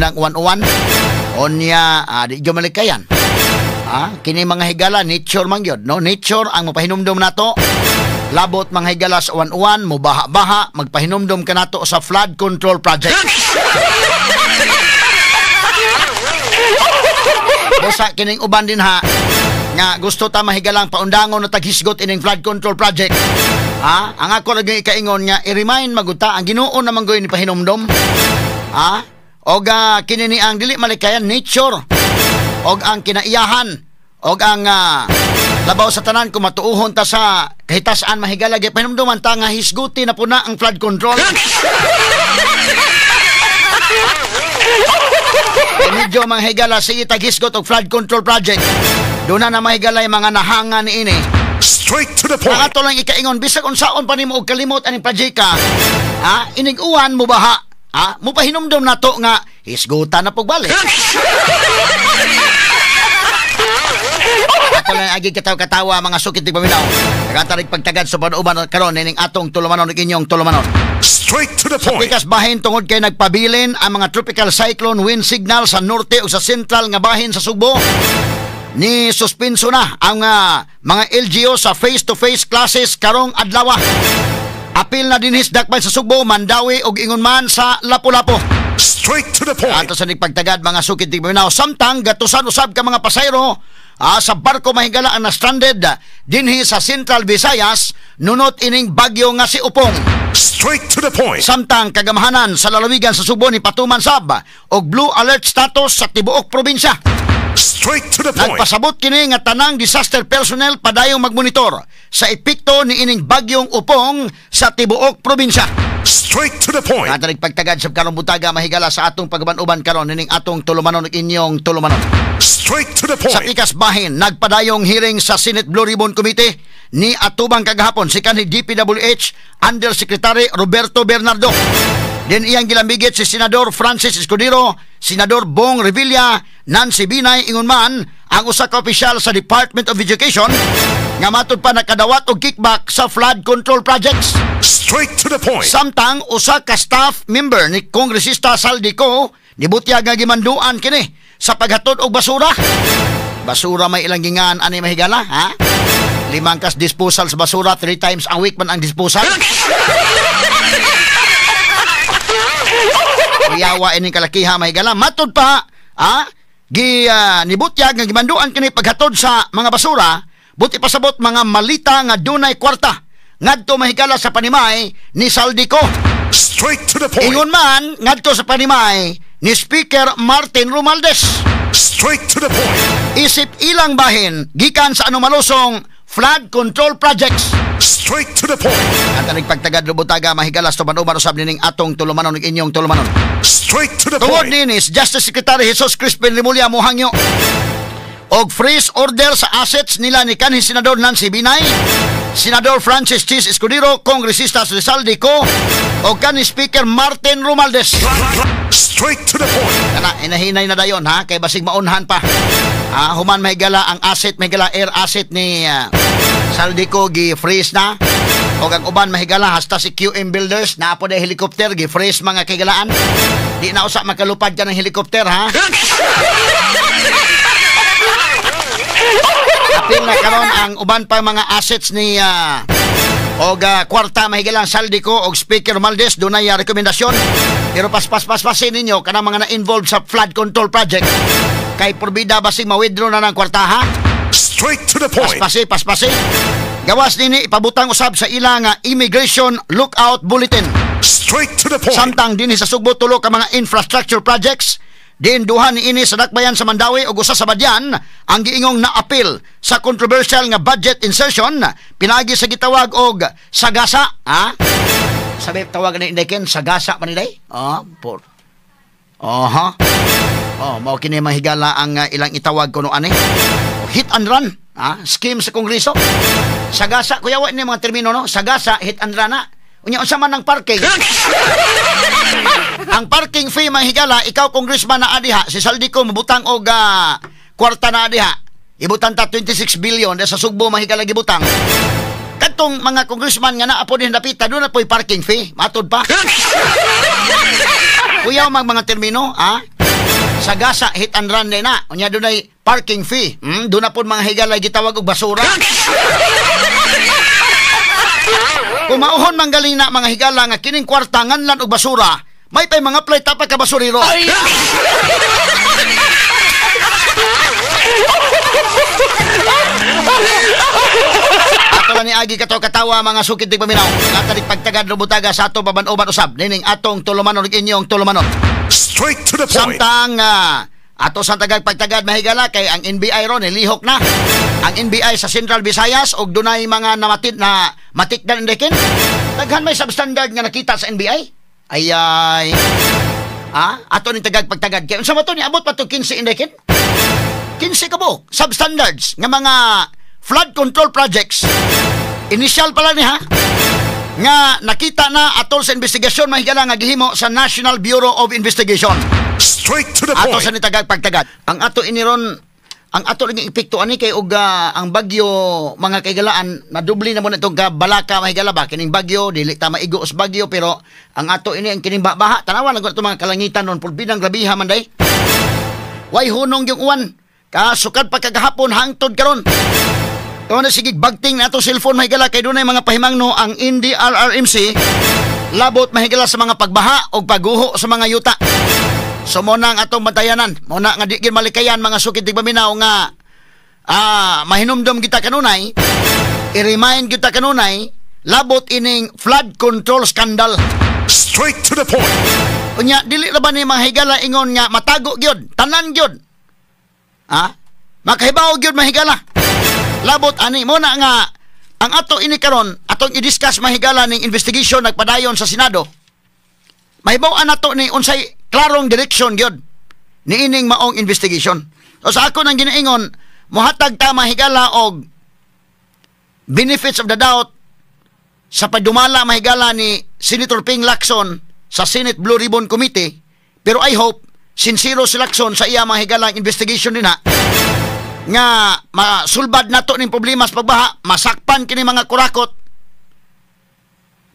nilang uwan-uwan. Onya, di jud malikayan. Kini mga higala nature man gyud, no? Nature ang mapahinumdom nato. Labot mga higala sa uwan-uwan, mubaha-baha, magpahinumdom kanato sa flood control project. Busa kining uban din ha nga gusto ta mahigalang paundangon na taghisgot ining flood control project. Ha? Ang ako lagi ikaingon nga i-remind maguta ang Ginoo naman goy ni pahinumdom. Ha? Og kini ni ang dili malikayan nature og ang kinaiyahan og ang labaw sa tanan kung matuuhon ta sa kahitasaan mahigala gyud pahinumduman ta nga hisguti na puna ang flood control. Medyo mga higala sige taghisgot og flood control project. Doon na mahigala yung mga nahanga ni ini. Straight to the point. Ang ato lang ikaingon bisag unsaon pa nimo og kalimot aning project ka. Ha? Inig-uwan mo baha. Ha? Mupahinumdom nato nga hisgutan na pagbalik. Ako lang agi katawa-katawa mga sukit di paminaw. Nagatarig pagtagad sa panuban karon nining atong tulumanon ug inyong tulumanon. Straight to the point. Sa pikas bahin tungod kay nagpabilin ang mga tropical cyclone wind signal sa norte ug sa central nga bahin sa Sugbo. Ni suspenso na ang mga LGU sa face-to-face classes karong adlaw. Apil na dinhis dakpay sa Sugbo, Mandawi ug ingon man sa Lapu-Lapu. Straight to the point. Ato sa nagpagtagad mga sukit di paminaw. Samtang gatusan usab ka mga pasayro sa barko mahigala ang na-stranded dinhi sa Central Visayas nunot ining bagyo nga si Upong. Straight to the point. Samtang kagamahanan sa lalawigan sa Sugbo ni patuman sab og blue alert status sa tibuok probinsya. Straight to the point. Nagpasabot kini nga tanang disaster personnel padayong magmonitor sa epekto ni ining bagyong Upong sa tibuok probinsya. Straight to the point. Natarig pagtagad sa karong buntaga mahigala sa atong pagban-uban karon nining atong tulumanon ug inyong tulumanon. Straight to the point. Sa pikas bahin nagpadayong hearing sa Senate Blue Ribbon Committee ni atubang kagahapon si kanhi DPWH Undersecretary Roberto Bernardo. Din iyang gilambigit si Senador Francis Escudero, Senador Bong Revilla, Nancy Binay ingon man ang usa ka opisyal sa Department of Education nga matud pa nakadawat og kickback sa flood control projects. Straight to the point. Samtang usa ka staff member ni Kongresista Zaldy Co nibutyag nga gimanduan kini sa paghatod og basura. Basura may ilang gingan ani mahigala, ha? 5 kas disposal sa basura, 3 times a week man ang disposal. Kuyawa ining kalakiha mahigala. Matud pa, ha? Gi nibutyag nga gimanduan kini paghatod sa mga basura, buti pasabot mga malita nga dunay kwarta ngadto mahigala sa panimay ni Zaldy Co. Straight to the point. Ingon man ngadto sa panimay ni Speaker Martin Romualdez. Straight to the point. Isip ilang bahin gikan sa anomalosong flood control projects. Straight to the point. At ang nagpagtagad lubutaga mahigala sa tuban-uban usab nining atong tulumanon ug inyong tulumanon. Straight to the Tungod point. niini si Justice Secretary Jesus Crispin Remulla mohangyo og freeze order sa assets nila ni kanhi Senador Nancy Binay, Senador Francis Chiz Escudero, Kongresista Zaldy Co o kanhi Speaker Martin Romualdez. Straight to the point. Kana inahinay na dayon ha kay basig maunhan pa. Human mahigala ang asset mahigala air asset ni Zaldy Co gi-freeze na. Og ang uban mahigala hasta si QM Builders naa po na helicopter gi-freeze mga kaigalaan. Di na usa makalupad ka ng helicopter ha. Apil na karon ang uban pa mga assets ni og kwarta mahigalang Zaldy Co og Speaker Romualdez dunay rekomendasyon. Pero paspas-paspasin ninyo kanang mga na-involved sa flood control project kay porbida basig ma-withdraw na ng kwarta ha. Straight to the point. Paspasi, paspasi. Gawas nini ipabutang usab sa ilang immigration lookout bulletin. Straight to the point. Samtang dinhi sa Sugbo tulo ka mga infrastructure projects. Diin duha ni ini sa dakbayan sa Mandawi ug usa sa Badian ang giingong naapil sa controversial nga budget insertion pinaagi sa gitawag og sagasa, ha? Sabi tawag ni Inday Ken, sagasa man nilay? Ah, por. Aha. Oh, mao kini mahigala ang ilang itawag kuno ani. Oh, hit and run, ha? Scheme sa Kongreso. Sagasa kuya wa ni mga termino no, sagasa hit and run na. Unya unsa man ang parking? Ang parking fee mahigala, ikaw congressman na adiha, si Zaldy Co mabutang og kwarta na adiha. Ibutang ta 26 billion sa Sugbo mahigala gibutang. Kadtong mga congressman nga naa po din dapita, doon na po'y parking fee. Matod pa. Kuyaw mag mga termino, ha? Sa gasa, hit and run na. Unya dunay parking fee. Doon na po mga higala gitawag og basura. Kung mauhon manggaling na mga higala nga kining kwarta nganlan og basura, may pay mga play tapay ka basurero. Ay! Ato lang ni Agi kato katawa mga sukid di paminaw. At pagtagad rubutaga sa ato baban-uban usab nining atong tulumanon inyong tulumanon. Straight to the point. Samtang ato sa tagag pagtagad mahigala kay ang NBI ron nilihok na. Ang NBI sa Central Visayas og dunay mga namatid na matikdan indekin. Daghan may substandard nga nakita sa NBI. Ay ay. Ato ning tagag pagtagad kay unsa man to niabot pa to 15 indekin? 15 ka buok substandards nga mga flood control projects. Initial pala ni ha nga nakita na atol sa investigasyon mahigala nga gihimo sa National Bureau of Investigation. Straight to the Ato point. sa nitagag pagtagad. Ang ato iniron, ang ato ring epekto ani kay og ang bagyo mga kaigalaan madubli na mo na itong balaka mahigala ba kining bagyo dili ta maigo sa bagyo pero ang ato ini ang kining baha tanawan lang itong mga kalangitan ron pulbinang grabiha man day. Way hunong yung uwan kasukad pa kagahapon hangtod karon. Ito na sige bagting na ato cellphone mahigala kay dunay mga pahimangno ang NDRRMC labot mahigala sa mga pagbaha o pagguho sa mga yuta. So mo na ang atong bantayanan, mo na nga di gid malikayan mga sukid tigpaminaw nga mahinumdom kita kanunay, i-remind kita kanunay labot ining flood control scandal. Straight to the point. Unya dili ra ba ni mga higala ingon nga matago gyud, tanan gyud. Makahibaw gyud mahigala. Labot ani mo na nga ang ato ini karon atong i-discuss mahigala ning investigation nagpadayon sa Senado. Mahibaw-an nato ni unsay klarong direksyon gyud niining maong investigation. So sa ako nang ginaingon, mohatag ta mahigala og benefits of the doubt sa pagdumala mahigala ni Senator Ping Lacson sa Senate Blue Ribbon Committee, pero I hope sincero si Lacson sa iya mahigala investigation din ha nga masulbad nato ning problema sa pagbaha, masakpan kini mga kurakot,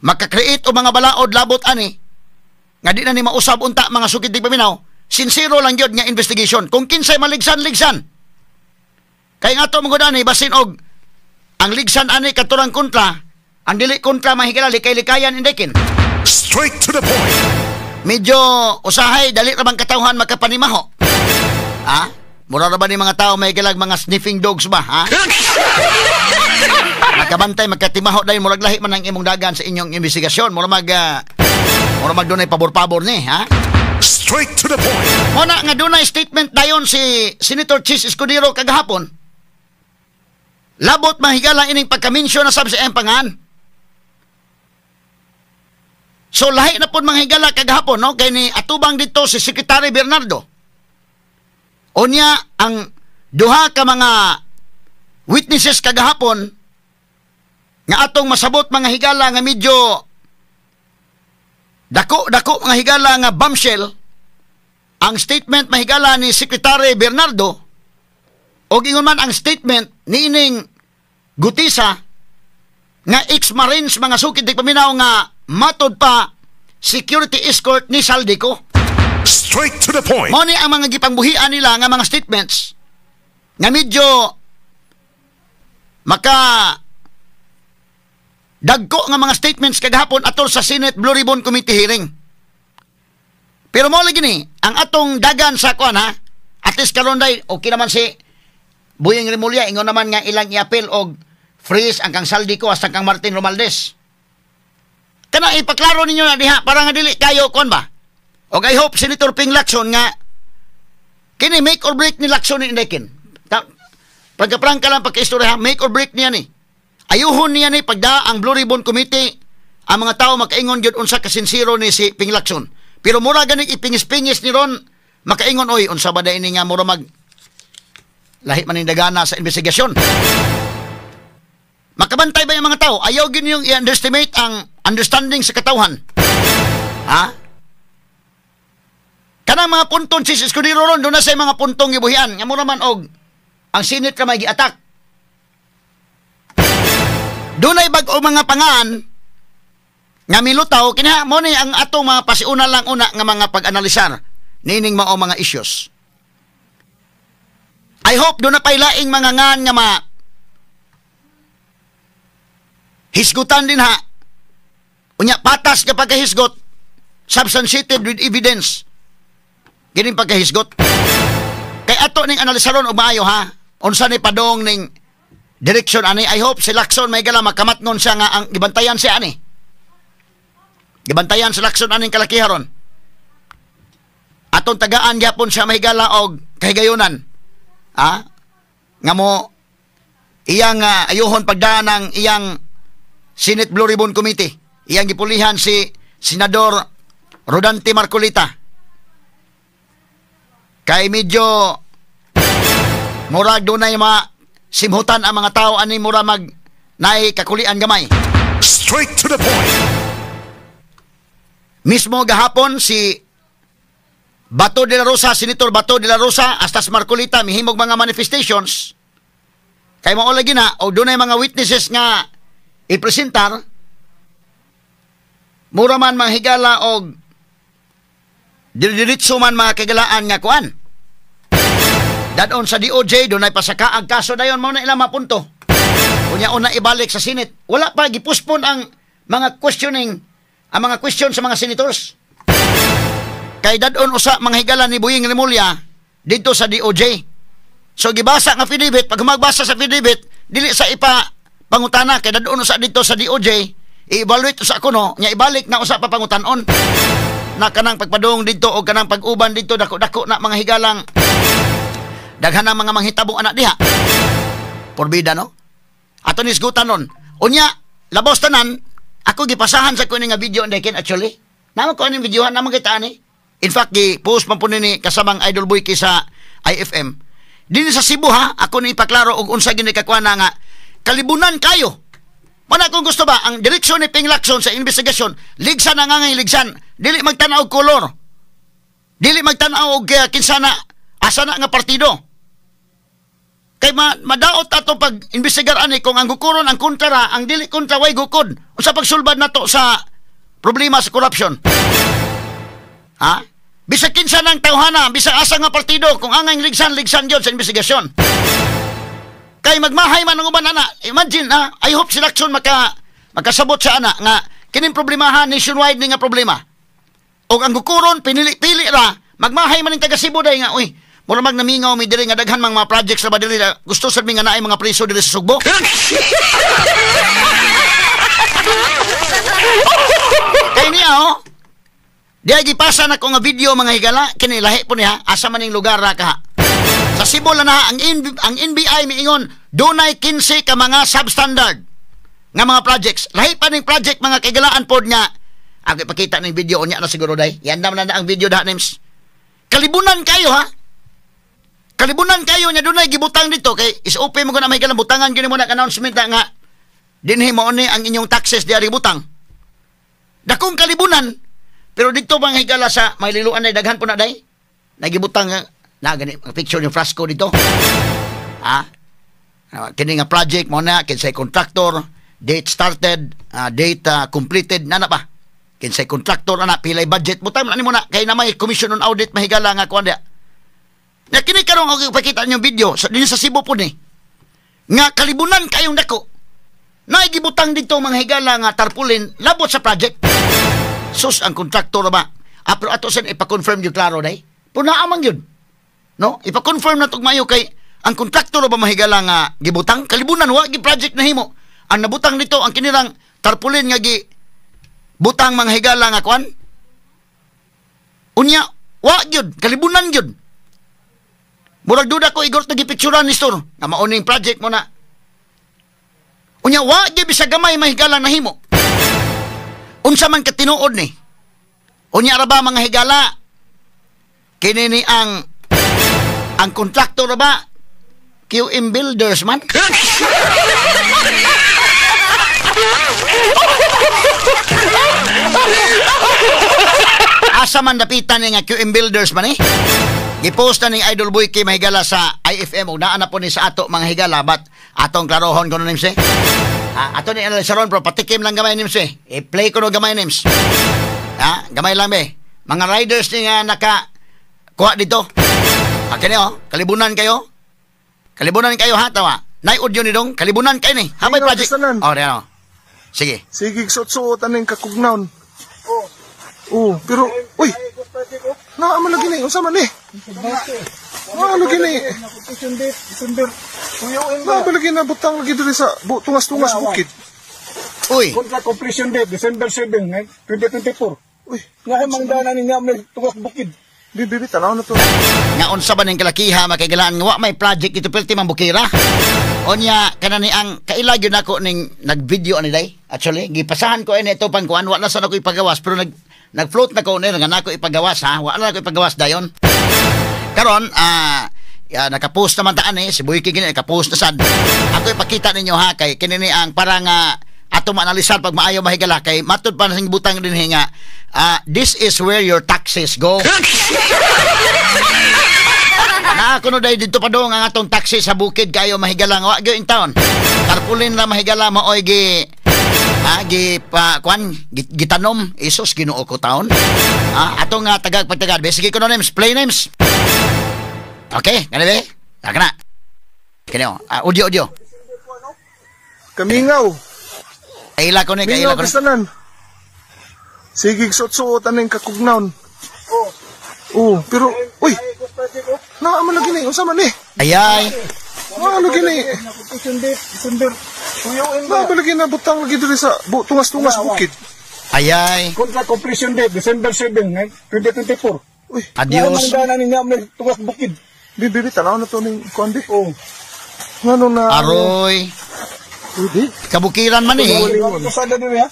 makakreate og mga balaod labot ani nga di na ni mausab unta mga sukid di paminaw. Sincero lang gyud nga investigation. Kung kinsay maligsan, ligsan. Kay nga to mangud ani basin og ang ligsan ani katurang kontra, ang dili kontra mahigala likay-likayan indekin. Straight to the point. Medyo usahay dali ra bang katawhan makapanimaho. Ha? Mura ra ba ni mga tao may gilag mga sniffing dogs ba, ha? Makabantay magkatimaho dahil murag lahi man ang imong dagan sa inyong investigasyon. Mura mag dunay pabor-pabor ni, ha? Straight to the point. Muna nga dunay statement dayon si Senator Chis Escudero kagahapon. Labot mahigala ining pagkaminsyon na sab sa iyang pangan. So lahi na pod mga higala kagahapon, no? Kay ni atubang dito si Secretary Bernardo. Unya ang duha ka mga witnesses kagahapon nga atong masabot mga higala nga medyo dako-dako mga higala nga bombshell ang statement mahigala ni Secretary Bernardo og ingon man ang statement niining Gutisa nga ex-Marines mga sukid di paminaw nga matod pa security escort ni Saldico. Straight to the point. Mao ni ang mga gipangbuhian nila nga mga statements nga medyo maka dagko nga mga statements kagahapon atol sa Senate Blue Ribbon Committee hearing. Pero mo lagi ni ang atong dagan sa kuan ha, at least karon day okay naman si Buyeng Remulla ingon naman nga ilang i-appeal og freeze ang kang Saldico hasta kang Martin Romualdez. Kana ipaklaro ninyo na diha para nga dili kayo kuan ba? Og I hope Senator Ping Lacson nga kini make or break ni Lacson ni Indekin. Pagkaprangka lang pagka-istorya ha, make or break niya ni. Ayuhon niya ni pagda ang Blue Ribbon Committee ang mga tao makaingon gyud unsa ka sincero ni si Ping Lacson. Pero mura ganing ipingis-pingis ni ron makaingon oy unsa ba day ni nga mura mag lahi man ning dagana sa investigasyon. Makabantay ba yung mga tao? Ayaw gyud niyong i-underestimate ang understanding sa katawhan. Ha? Kanang mga punton si Escudero ron, doon na sa mga puntong gibuhian. Nga mura man og ang Senate ka may gi-attack. Doon ay bag-o mga pangan nga milutaw, kinha mo ni ang atong mga pasiuna lang una nga mga pag-analisar nining mao mga issues. I hope doon na pa'y laing mga ngan nga ma hisgutan din ha. Unya patas nga pagkahisgot, substantiated with evidence. Kining pagkahisgot. Kay ato ning analisaron og maayo ha. Unsa ni padong ning direksyon ani? I hope si Lacson may gala makamatngon siya nga ang gibantayan siya ani. Gibantayan si Lacson aning kalakiharon. Atong tagaan gyapon siya mahigala og kahigayunan. Ha? Nga mo iyang ayuhon pagdaan ng iyang Senate Blue Ribbon Committee. Iyang gipulihan si Senador Rodante Marcoleta. Kay medyo murag dunay mga simhutan ang mga tao ani, mura mag naay kakulian gamay. Straight to the point. Mismo gahapon si Bato de la Rosa, Senator Bato de la Rosa, astas Marcoleta, mihimog mga manifestations. Kay mao lagi na, o dunay mga witnesses nga ipresentar, mura man mga higala og diretso man mga kagalaan nga kuan. Dadon sa DOJ, dunay pasaka ang kaso dayon, mao na ilang mapunto. Unya una ibalik sa Senate. Wala pa gipuspon ang mga questioning, ang mga question sa mga senators. Kay dadon usa mga higala ni Boying Remulla dito sa DOJ. So gibasa nga affidavit, pag magbasa sa affidavit, dili sa ipa pangutana kay dadon usa dito sa DOJ, i-evaluate usa kuno, nya ibalik na usa pa pangutanon. Na kanang pagpadung dito o kanang pag-uban dito dako-dako na mga higalang daghan ang mga manghitabo anak diha. Porbida no? Ato ni isgutan nun. Unya, labos tanan, ako gipasahan sa kuning nga video and actually. Namo ko aning videohan, namo kita ani. In fact, gi-post man po ni kasamang Idol Boy sa IFM. Dinhi sa Cebu ha, ako ni ipaklaro og unsa gini kakuana nga kalibunan kayo. Mana kung gusto ba ang direksyon ni Ping Lacson sa investigasyon, ligsan ang angay ligsan, dili magtan-aw og kolor. Dili magtan-aw og kinsa na asa na nga partido. Kay madaot ato pag investigar ani kung ang gukuron ang kontra ra, ang dili kontra way gukod. Unsa pagsulbad nato sa problema sa corruption? Ha? Bisag kinsa nang tawhana, bisag asa nga partido, kung angay ligsan, ligsan gyud sa investigasyon. Kay magmahay man ang uban ana. Imagine ha, I hope si Lacson makasabot sa ana nga kining problemahan nationwide ni nga problema. Og ang gukuron pinili-pili ra, magmahay man ning taga Cebu day nga uy, mura mag namingaw mi diri nga daghan mang mga projects ra ba diri, gusto sad mi nga naay mga priso diri sa Sugbo. Kay niya oh. Diay gipasa na ko nga video mga higala, kini lahi po niya, asa man ning lugar ra ka. Sa Cebu lang na ang NBI miingon dunay 15 ka mga substandard nga mga projects. Lahi pa ning project mga kaigalaan pod nga. Ako ipakita ning video unya na siguro day. Yandam na na ang video da names. Kalibunan kayo ha. Kalibunan kayo nya dunay gibutang dito kay is open mo na may galang butangan gini mo na announcement na nga dinhi mao ni ang inyong taxes diari butang. Dakong kalibunan pero dito mga higala sa may liluan ay daghan po na day. Nagibutang na gani ang picture ni frasco dito. Ha? Kini nga project mo na kinsay contractor, date started, date completed na na pa. Kinsay contractor ana pilay budget butang na nimo na kay na may commission on audit mahigala nga kuan dia. Na kini karon og ipakita niyo video sa dinhi sa Cebu po ni. Nga kalibunan kayong dako. Naigibutang dito mga higala nga tarpaulin labot sa project. Sus ang contractor ba? Pero ato sen ipa-confirm gyud klaro day. Puna amang gyud. No? Ipa-confirm na tog mayo kay ang kontraktor ba mahigala nga gibutang kalibunan wa gi project nahimo. Ang nabutang nito ang kinirang tarpaulin nga gi butang mga higala nga kuan. Unya wa gyud kalibunan gyud. Murag duda ko igor to gipicturan ni store nga mao ning project mo na. Unya wa gyud bisag gamay mahigala nahimo. Unsa man katinuod ni? Unya ra ba mga higala? Kini ni ang kontraktor ba? QM Builders man. Asa man dapitan ni nga QM Builders man eh? Gipost na ning Idol Boy kay mahigala sa IFM og naa na po ni sa ato mga higala but atong klarohon kuno nims eh. Ato ni analisaron pero patikim lang gamay nims eh. I-play ko no gamay nims. Ha, gamay lang be. Mga riders ni nga naka kuha dito. Kini oh, kalibunan kayo. Kalibunan kayo ha, tawa. Nay audio ni dong, kalibunan kayo ni. Habay Ingat, project. tanan. Oh, diyan, oh. Sige. Sige, suot-suot aning kakugnawon. Oh, pero uy. Naa man lagi ni, unsa man ni? Naa lagi ni. Naa ba lagi na butang lagi diri sa tungas-tungas bukid. Uy, Contract completion date, December 7, 2024. Uy, Nga kay mangdana niya may tugas bukid. Bibi, tanaw na to. Nga unsa ba ning kalakiha makaigalaan nga wa may project ito perti man bukira. Onya kana ni ang kaila gyud nako ning nag-video ani day. Actually, gipasahan ko ini ito pang kuan, wa na sa nako ipagawas pero nag-float na ko ni nga nako ipagawas ha. Wa na nako ipagawas dayon. Karon ya, nakapost naman ta ani si Boyki gini nakapost na sad. Ako ipakita ninyo ha kay kini ni ang parang ato maanalisar pag maayo mahigala kay matud pa na sing butang dinhi nga this is where your taxes go. Na kuno dahil dito pa dong ang atong taxi sa bukid kayo mahigala nga wa gyud in town. Tarpaulin ra mahigala maoy gi gi pa kwan gitanom Isos Ginoo ko taon. Ato nga tagag pagtagad. Be, sige kuno names, play names. Okay, kani be? Ah, kana. Kini oh, audio audio. Kamingaw. Kaila ko ni, kaila Mingaw ko ni. kastanan. Sige, suot-suot aning kakugnawon. Oh, pero uy. Naa man lagi ni, unsa man ni? Ayay. Naa lagi ni. Completion date, December. Naa ba lagi na butang lagi diri sa tungas-tungas bukid. Ayay. Contract completion date, December 7, 2024. Uy, Nga kay Adios. mangdana niya may tugas bukid. Bibi, tanaw na to ning kuan bi. Oh. Ngano na? Aroy. Pwede. Kabukiran man eh. Pasada din ha.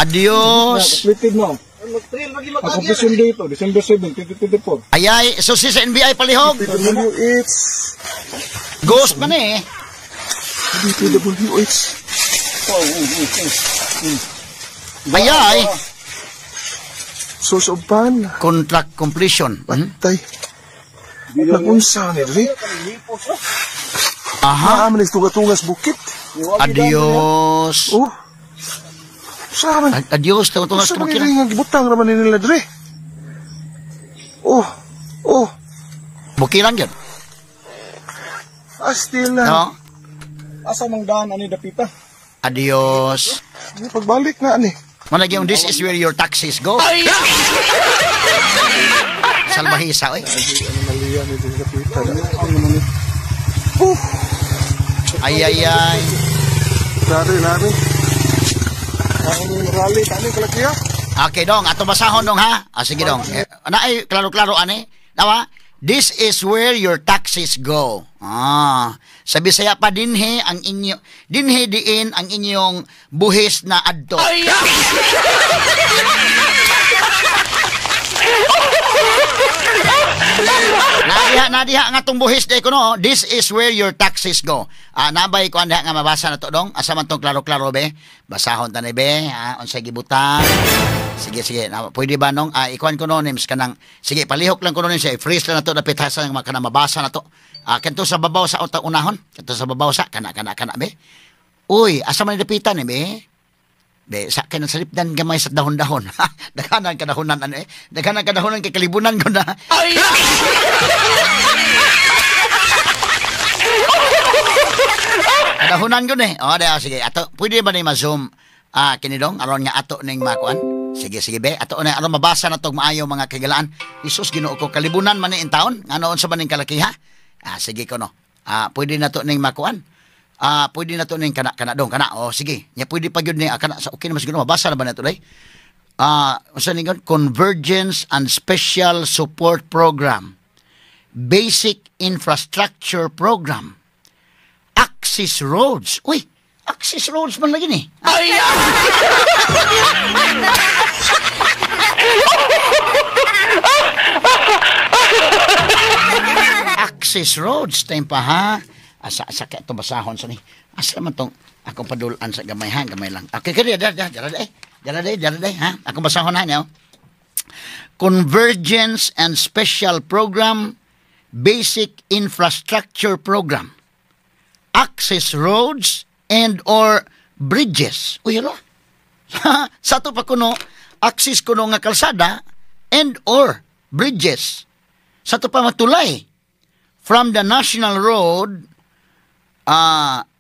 Adios. Completed na. Ang completion date, oh, December 7, 2024. Ayay, susi sa NBI palihog. DPWH. Ghost man eh. DPWH. Ayay. Source of fund. Contract completion. Patay. Nagunsa ni diri. Aha. Naa man ni tungas-tungas bukid. Adios. Oh. Sa man. Adios, tungas Sa man kabukiran. diri nga gibutang ra man ni nila diri. Oh. Oh. Bukiran yun. Astil na. No? Asa mangdaan ani dapita? Adios. Pagbalik na ani. Managi yung this is where your taxes go. Salbahisa, oy. Anomalya ni diri dapita. Oh. Ay, ay, ay. Lari, lari. Ang rally tani kalaki ha. Okay, dong. Ato basahon, dong, ha? Ah, sige, dong. Eh, na, ay, klaro-klaro, ani. Nawa? This is where your taxes go. Ah, sa Bisaya pa dinhi ang inyo dinhi diin ang inyong buhis na adto. Nadiha nadiha nga tong buhis day kuno. This is where your taxes go. Ah, nabay ko diha nga mabasa na to dong. Asa man tong klaro-klaro be? Basahon ta ni be, ha? Unsay gibutang. Sige sige, na, pwede ba nong ikuan ko no names kanang sige palihok lang ko no names, freeze lang na to dapit ha sa kanang mabasa na to. Kanto sa babaw sa uta unahon, kanto sa babaw sa kana kana kana be. Uy, asa man dapitan ni be? Be, sa kanang salipdan gamay sa dahon-dahon. Daghanan kadahonan ano eh. Daghanan kadahonan kay kalibunan ko na. Ay! Kadahonan ko ni. O, oh, sige. Ato, pwede ba ni ma-zoom kini dong aron nga ato ning makuan? Sige, sige be. Ato na aron mabasa na tog maayo mga kagalaan. Isus Ginoo ko kalibunan man ni in taon. Ngano unsa man ning kalakiha? Sige ko no. Pwede na to ning makuan. Pwede na to ning kana kana dong kana. Oh, sige. Nya pwede pa gyud ni kana sa okay na mas siguro mabasa na ba na to day? Unsa ning Convergence and Special Support Program. Basic Infrastructure Program. Access Roads. Uy, access roads man lagi ni. Ay! Access roads time pa ha. Asa asa kay ito basahon sa ni. Asa man tong akong padulan sa gamay ha, gamay lang. Okay, kaya dara dara dara dai. Dara dai, dara dai ha. Akong basahon ha niyo. Convergence and Special Program, Basic Infrastructure Program. Access roads and or bridges. Uy, hala. Sa ato pa kuno, access kuno nga kalsada and or bridges. Sa ato pa matulay. From the national road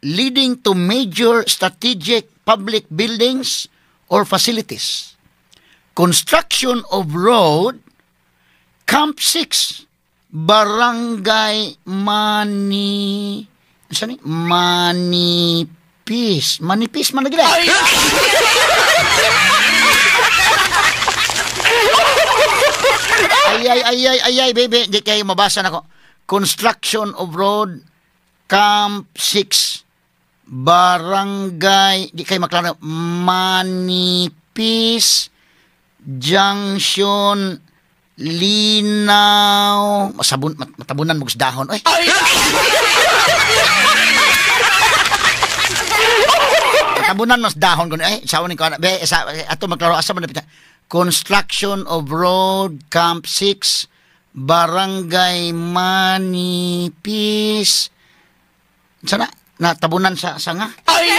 leading to major strategic public buildings or facilities. Construction of road, Camp 6, Barangay Mani... Saan ni? Manipis. Manipis man lagi na. Ay, ay, ay, ay, ay, ay, baby. Di kayo mabasa na ko. Construction of road, Camp 6, Barangay, di kayo maklaro, Manipis, Junction, Linaw, masabun, matabunan mo sa dahon. Ay! Matabunan mo sa dahon. Ay, sawan ko, be, ato maklaro, asa man napita. Construction of road, Camp 6, Barangay Manipis. Sana, natabunan sa sanga. Ay!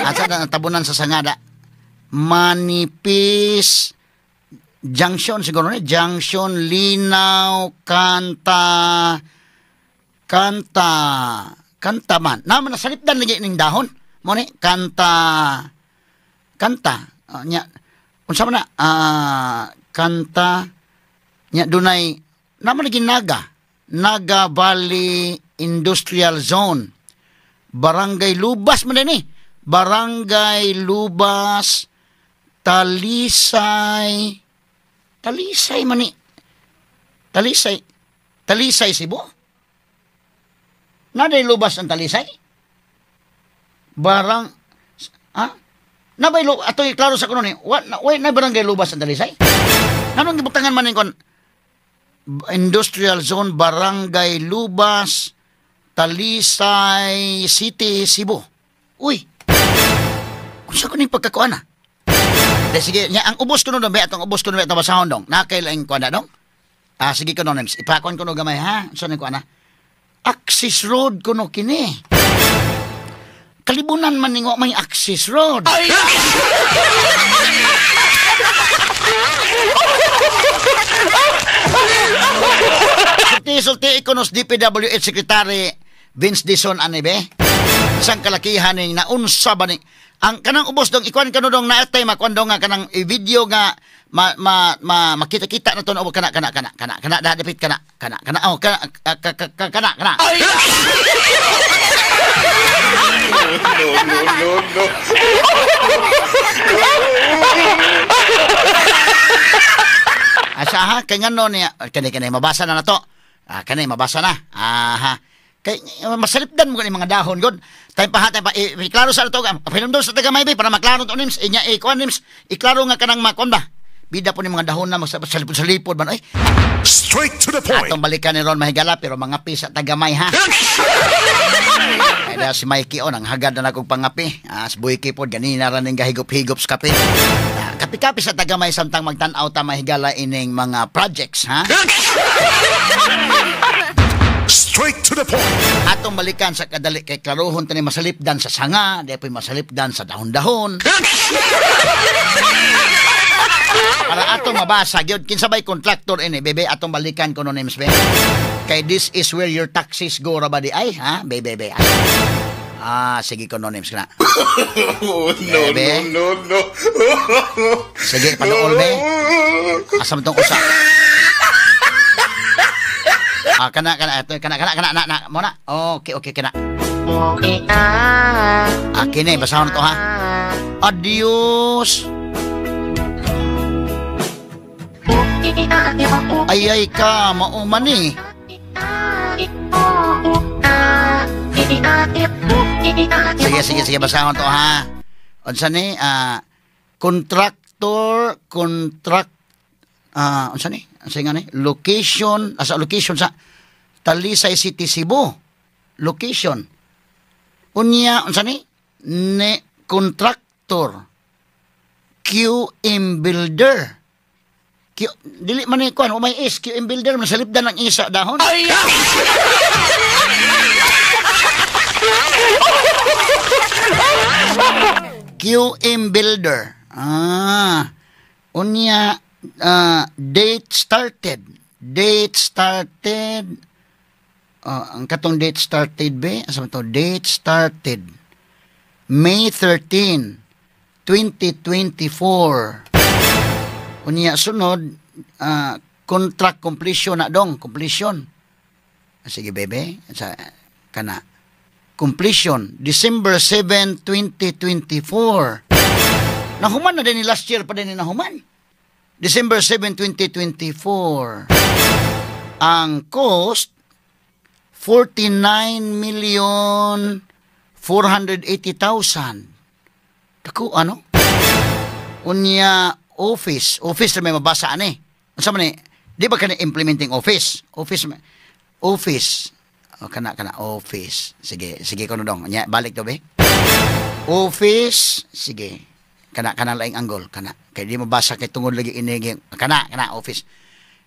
Asa na natabunan sa sangada? Manipis Junction siguro ni Junction Linaw Kanta Kanta Kanta man. Naman nasalipdan lagi ning dahon. Mo ni Kanta Kanta nya unsa man na Kanta nya dunay naman lagi Naga Naga Valley Industrial Zone. Barangay Lubas man din eh. Barangay Lubas, Talisay, Talisay man ni. Talisay, Talisay Cebu? Naday Lubas ang Talisay? Barang, ha? Nabay Lubas, ato'y klaro sa kuno ni, wa, na Barangay Lubas ang Talisay? Anong gibutangan man ni kon? Industrial Zone, Barangay Lubas, Talisay City, Cebu. Uy! Unsa ko ning pagkakuan na? De, sige, nya, ang ubos ko nun, be, atong ubos ko nun, be, atong basahon dong. Nakailaing kuan na dong? Ah, sige ko nun, ipakuan ko nun gamay, ha? Unsa ning kuan na? Access road ko no kini. Kalibunan man ningo may access road. Ay! Sulti, ikonos DPWH Secretary Vince Dizon ani be. Isang kalakihan ning naunsa ba ni ang kanang ubos dong ikuan kanu dong naatay makuan dong nga kanang i-video nga ma, ma, ma makita-kita na to na kana kana kana kana kana dapit kana kana kana oh kana kana kana. Ay! No, no, no, no. Asa ha kay ngano niya kani kani mabasa na nato. Ah kani mabasa na. Aha. Kay masalipdan mo kani mga dahon god. Time pa ha, time pa iklaro sa ato. Pahinumdum sa tagamay be para maklaro to nims inya ikuan nims. Iklaro nga kanang makuan ba. Bida po ni mga dahon na magsalipod-salipod man ay. Straight to the point. Atong balikan ni Ron Mahigala pero mga pisa tagamay ha. Ay si Mikey on ang hagad na akong pangapi. Ah, si Boyke pod ganina ra ning gahigop-higop sa kape. Ah, kapi-kapi sa tagamay samtang magtan-aw ta Mahigala ining mga projects ha. Straight to the point. Atong balikan sa kadali kay klarohon tani masalipdan sa sanga, di po'y masalipdan sa dahon-dahon. Para atong mabasa gyud kinsa bay contractor ini bebe atong balikan kuno names be. Kay this is where your taxes go ra ba di ay ha bebe be. Ah sige kuno names kana. Oh, no, bebe. No, no, no. Sige paduol be. Asa man tong usa? Ah, kana kana ato kana kana kana na na mo na. Okay okay kana. Ah kini basahon to ha. Adios. Ay ay ka mauman ni. Sige sige sige basahon to ha. Unsa ni contractor contract unsa ni? Unsa nga ni? Location asa location sa Talisay City, Cebu. Location. Unya, unsa ni? Ne contractor. QM Builder. Q, dili man ni kuan, umay is QM Builder masalipdan ang isa dahon. Ay! QM Builder. Ah. Unya Date started. Date started. Ang katong date started be? Asa man to? Date started. May 13, 2024. Unya sunod, contract completion na dong, completion. Sige bebe, sa kana. Completion December 7, 2024. Nahuman na din ni last year pa din ni nahuman. December 7, 2024. Ang cost 49,480,000. Dako ano? Unya office, office na may mabasa ani. Unsa man ni? Di ba kani implementing office? Office office. O kana kana office. Sige, sige kono dong. Nya balik to be. Office, sige. Kana kana laing angle kana. Kay di mabasa kay tungod lagi ini kana kana office.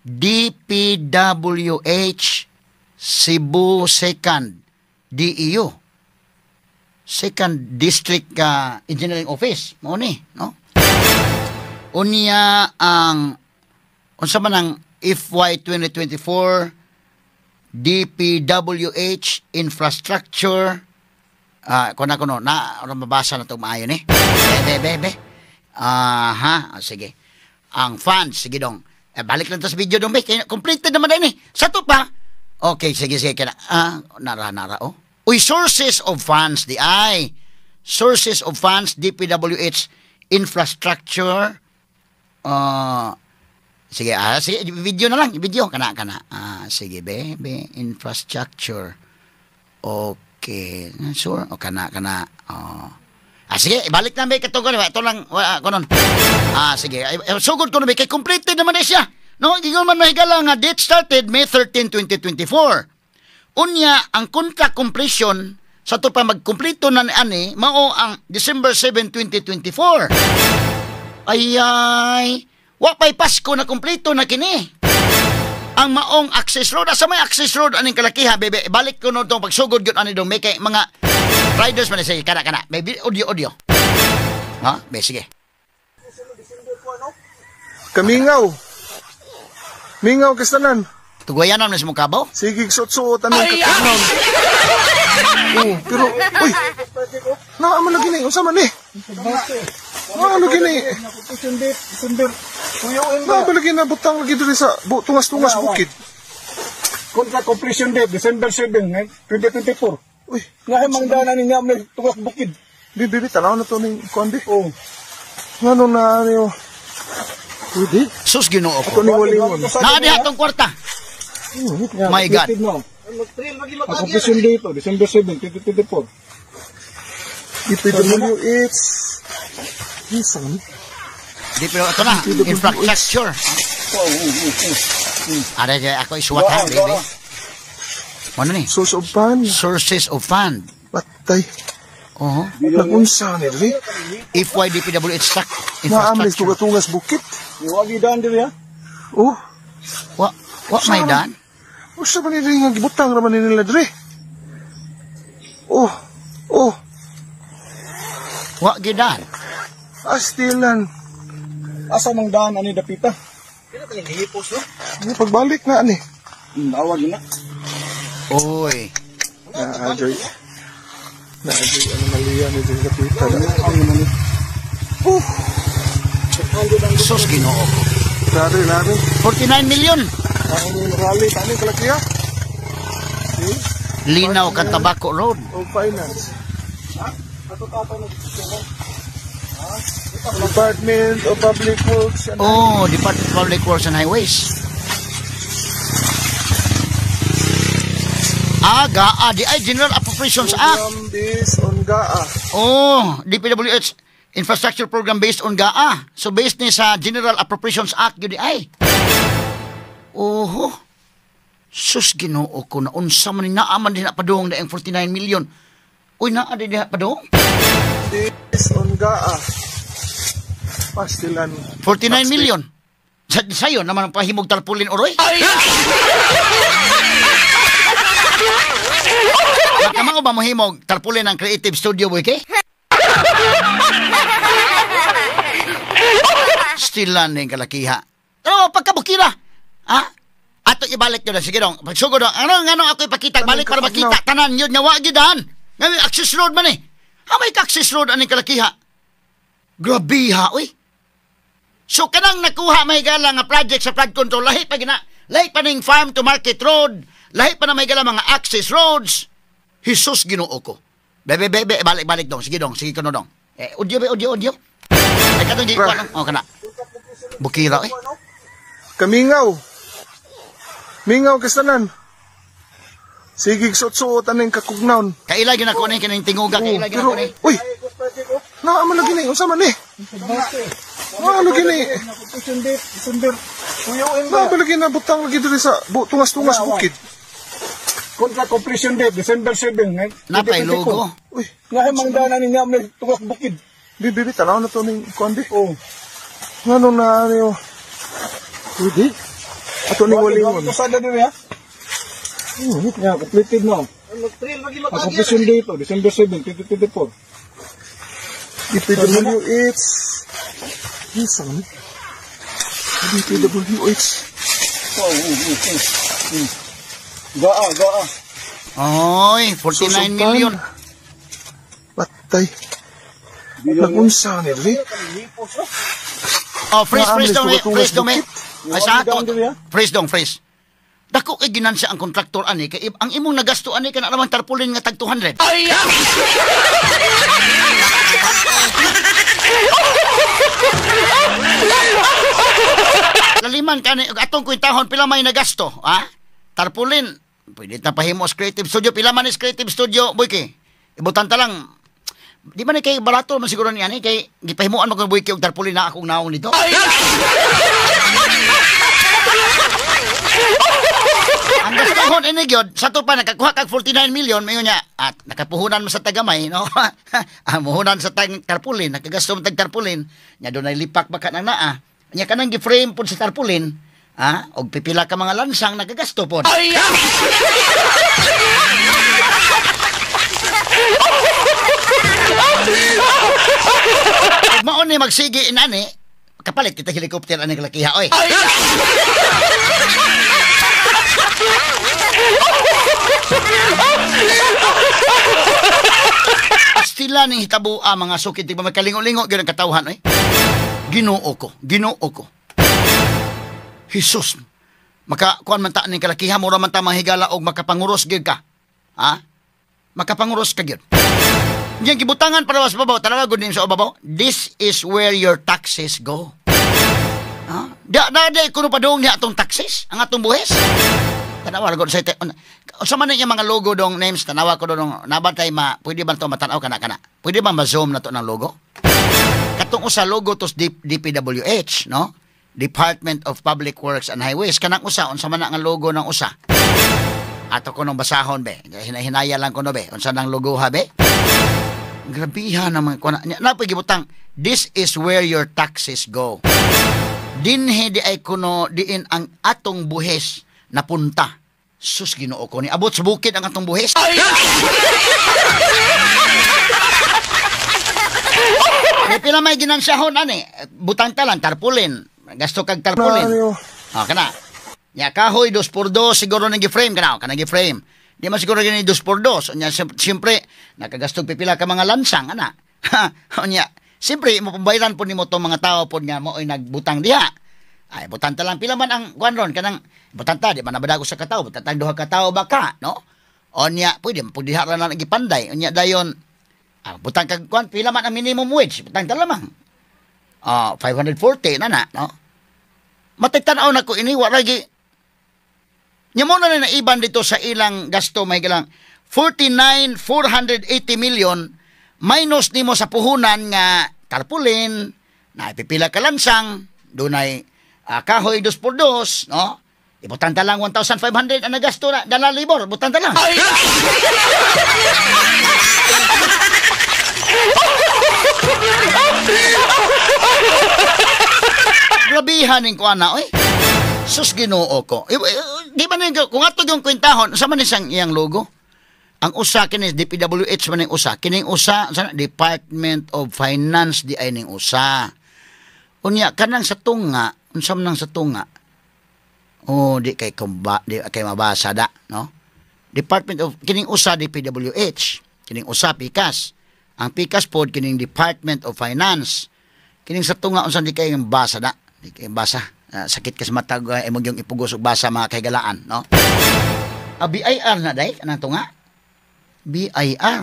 DPWH Cebu Second DEU. Second District Engineering Office. Mao ni, no? Unya ang unsa man ang FY 2024 DPWH Infrastructure, kuno kuno na mabasa na to maayo ni. Be be be. Aha, sige. Ang funds, sige dong. Balik lang ta sa video dong be. Kaya completed naman din eh. Sa to pa. Okay, sige sige kaya. Nara nara oh. Uy, sources of funds di ay. Sources of funds DPWH Infrastructure. Sige, sige, video na lang, video kana kana. Sige be, be infrastructure. Okay, sure. O kana kana. Oh. Sige, ibalik na be katong kuno, ito lang kunon. Sige, sugod ko na be kay completed naman na siya. No, ingon man mahigala nga date started May 13, 2024. Unya ang contract completion sa to pa magkumpleto na ni ani mao ang December 7, 2024. Ay ay, wa pa'y Pasko na kumpleto na kini. Ang maong access road, asa may access road aning kalakiha bebe, balik ko no tong pagsugod gyud ani dong may kay mga riders man sige kana kana. May audio audio. Ha? Be sige. Kamingaw. Mingaw kastanan. Tugayanan na si mong kabaw? Sige, suot-suot anong kakugnaon. Oh, pero, uy! Naa man lagi ni, unsa man ni? Naa lagi ni. Naa lagi na butang lagi diri sa tungas-tungas bukid. Contract completion date, December 7, 2024. Uy, nga mang dana niya may tungas bukid. Bi, bi, bi, tanaw na to ning kuan bi. Oh. Ngano na niyo? Pwede? Sus Ginoo ko. Ato ni Walingon. Naa diha tong kwarta. My God. Completion date, December 7, 2024. DPWH. Isan? DPWH, ito na. Infrastructure. Are, ako isuwat ha, baby. Ano ni? Source of fund. Sources of fund. Patay. Oo. Nagunsa ni diri. FYDPWH stock. Naamlis Infrastructure. tungas-tungas bukit. Wagi daan diri ha. Oh. Wa, wa may daan? Usa ba ni diri nga gibutang ra man ni nila diri? Oh. Oh. Wa gidan. Astilan. Asa mang daan ani dapita? Pagbalik na ani. Awag na. Oy. Naajoy. Naajoy anomalya ni diri dapita. Oh. Sus Ginoo ko. Lari, lari. 49 million. Ang rally tani kalakiya. Okay. Linaw kan Tabaco Road. O finance. Department of Public Works and Oh, Department of Public Works and Highways. GAA, di ay General Appropriations Act. Program based on GAA. Oh, DPWH Infrastructure Program based on GAA. So based ni sa General Appropriations Act yun di ay. Oho. Sus Ginoo ko na unsa man ni naa man din na padung na ang 49 million. Uy, naa din na padung. Based on GAA. Pastilan. 49 million. Sa sayo naman ang pahimog tarpulin oroy. Baka mao ba mohimog tarpulin ang creative studio boy kay? Still ning kalakiha. Tanawa pagkabukira. Ha? Ato ibalik yun na. Sige dong. Pagsugod dong. Ano nga ako ipakita? Balik para makita. Tanan yun nga wa gyud. Nga access road man eh. Ha, may access road aning kalakiha. Grabiha, uy. So kanang nakuha may gala nga project sa flood control, lahi pa gina, lahi pa ning farm to market road, lahi pa na may gala mga access roads. Jesus Ginoo ko. Bebe bebe balik balik dong. Sige dong, sige kuno dong. Eh audio be audio audio. Ay katong di ko oh kana. Bukira eh. Kamingaw. Mingaw kastanan. Sige suot-suot aning kakugnawon. Kaila gyud ako ni kining tinguga, kaila gyud ako ni. Uy. Naa man lagi ni unsa man ni? Naa lagi ni. Naa man lagi na butang lagi diri sa tungas-tungas bukid. Contract completion date December 7. Napay logo. Uy, nga mang dana niya may tungas bukid. Bibi bi tanaw na to ning kuan bi. Oh. Ngano na niyo? Pwede. Ato ning walingon. Tusada diri ha. Yeah, completed now. Ang completion date oh, December 7, 2024. DPWH. Unsa man? DPWH. Oh. Gaa, gaa. Oy, 49 million. Patay. Nagunsa ni diri. Oh, freeze, freeze dong, freeze dong. Ay sa ato. Freeze dong, freeze. Dako kay ginansya ang kontraktor ani kay ang imong nagasto ani kana namang tarpaulin nga tag 200. Ay! Laliman kani atong kwentahon pila may nagasto, ha? Tarpaulin pwede ta pahimo sa creative studio, pila man is creative studio, boyke. Ibutan ta lang. Di man ni kay barato man siguro ni ani kay gipahimuan man ko boyke og tarpaulin na akong naong nito. Ay! Ang gastuhon ini gyud sa to pa nakakuha kag 49 million mayon niya at nakapuhunan mo sa tagamay, no? Ang muhunan sa tag tarpaulin, nakagasto mo tag tarpaulin nya dunay lipak baka nang naa nya kanang gi-frame pud sa tarpaulin, ha, og pipila ka mga lansang nakagasto pod. Ay! Mao ni magsige inani kapalit kita helicopter ani kalakiha oy. Ay! Pastila ning hitabua mga sukid, di ba magkalingo-lingo gyud ang katawhan oy. Ginoo ko, Ginoo ko. Jesus, maka kuan man ta ning kalakiha mura man ta manghigala og makapanguros gyud ka. Ha? Makapanguros ka gyud. Yang gibutangan para sa babaw, tanawa gud sa babaw. This is where your taxes go. Ha? Da na di kuno padung niya atong taxes, ang atong buhis. Tanawa gud sa unsa man niya mga logo dong names, tanawa ko dong nabatay ma pwede ba to matanaw kana kana. Pwede ba ma-zoom na to ng logo? Katong usa logo to DPWH, no? Department of Public Works and Highways. Kanang usa unsa man ang logo ng usa? Ato ko nung basahon be. Hinahinaya lang ko no be. Unsa nang logo ha be? Grabihan naman ko na. Napoy gibutang, this is where your taxes go. Dinhi di ay kuno diin ang atong buhis napunta. Sus Ginoo ko ni abot sa bukid ang atong buhis. Ay! May pila may ginansahon ani, butang ta lang tarpaulin. Gasto kag tarpaulin. Ah kana. Nya kahoy 2x2 siguro nang gi-frame kana, kanang gi-frame. Di man siguro gini 2x2. Unya siyempre nakagastog pipila ka mga lansang ana. Unya siyempre mo pambayaran po nimo tong mga tao pod nga mooy nagbutang diha. Ay butang ta lang pila man ang kuan ron kanang butang ta di man nabadago sa katawo, butang ta duha ka tawo baka, no? Unya pwede man pud diha ra na gipanday. Unya dayon butang kag kuan pila man ang minimum wage, butang ta lamang. 540 na na, no? Matay tan-aw na ko ini wa lagi. Nya mo na naiban dito sa ilang gasto may galang 49,480 million minus nimo sa puhunan nga tarpaulin, na pipila ka lansang, dunay kahoy 2x2, no? Ibutang ta lang 1,500 ang nagasto na dala libor, butang ta lang. Ay! Grabihan ning kuan na oy. Sus Ginoo ko. Di ba ning kung ato yung kwentahon, sa man isang iyang logo? Ang usa kini DPWH man ning usa, kining usa sa Department of Finance di ay ning usa. Unya kanang sa tunga, Unsa man nang sa tunga? Oh, di kay kumba, di kay mabasa da, no? Department of kining usa DPWH, kining usa PICAS. Ang PICAS pod kining Department of Finance. Kining sa tunga unsa di kay basa da, di kay basa. Sakit ka sa mata imong yung ipugos og basa mga kahigalaan, no? BIR na day kanang tunga. BIR.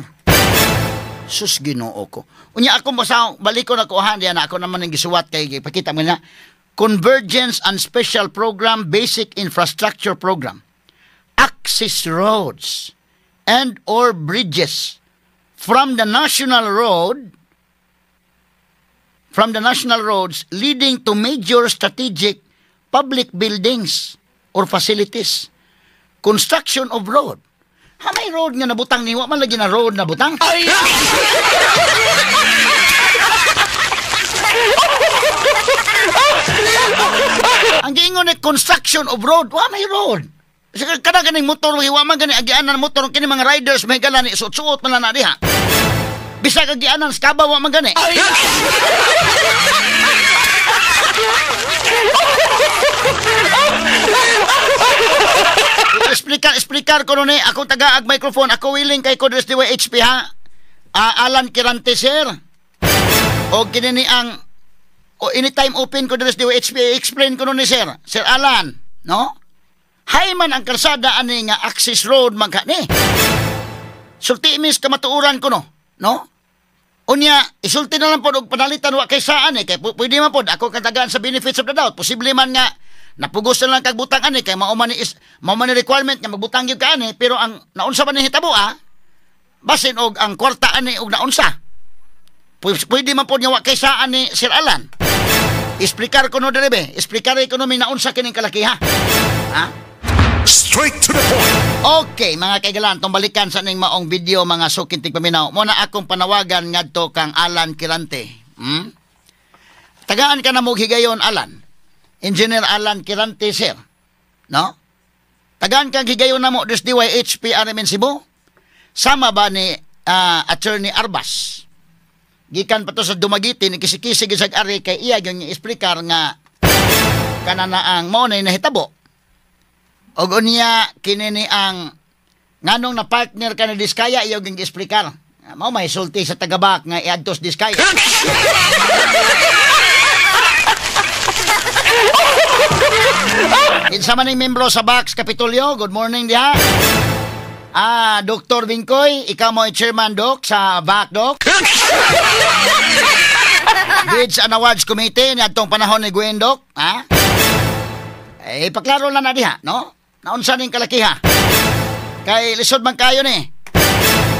Sus Ginoo ko. Unya ako basa balik ko na kuhan diyan ako naman ang gisuwat kay pakita mo na Convergence and Special Program Basic Infrastructure Program. Access roads and or bridges from the national road from the national roads leading to major strategic public buildings or facilities. Construction of road. Ha, may road nga nabutang ni wa man lagi na road na butang. Ay! Ang giingon ni construction of road, wa may road. Kada ganing motor, wa man gani agianan motor kini mga riders may gala ni suot-suot man na diha. Bisag agianan sa kaba wa man gani. Ay! Explicar ko nun eh. Akong taga-ag microphone. Ako willing kay Kodres DYHP ha. Alan Quirante sir. O kinini ang o anytime open ko Kodres DYHP. Explain ko nun ni sir. Sir Alan, no? Hay man ang kalsada ani nga access road magka ni. Sulti mis kamatuoran ko no, no? Unya, isulti na lang po og panalitan wa kay saan eh. Kay pwede man po ako katagaan sa benefits of the doubt. Posible man nga napugos na lang kag butang ani kay mao man ni requirement nga magbutang gyud ka ani, pero ang naunsa man ni hitabo basin og ang kwarta ani og naunsa. Pwede man pod nga wa kay saan ni Sir Alan. Explicar ko no dire be, explicar ko no may naunsa kining kalakiha. Ha? Straight to the point. Okay, mga kaigalan, tong balikan sa ning maong video mga suking tigpaminaw. Mo na akong panawagan ngadto kang Alan Quirante. Hmm? Tagaan ka na mo higayon Alan. Engineer Alan Quirante, sir. No? Tagaan kang higayon na mo des DYHP RMN Cebu. Sama ba ni Attorney Arbas? Gikan pa to sa Dumaguete, ni kisikisig isag ari kay iya yung explicar nga kanana ang mao na nahitabo. Og unya kini ni ang nganong na partner ka ni Diskaya iyo ging explicar. Mao may sulti sa tagabak nga iadtos Diskaya. Kinsa man ning membro sa Bax Kapitolyo, good morning diha. Dr. Bingkoy, ikaw mo chairman doc sa BAC doc. Bids and Awards Committee niadtong panahon ni Gwen doc, ha? Eh paklaro na na diha, no? Naunsa ning kalakiha? Kay lisod man kayo ni.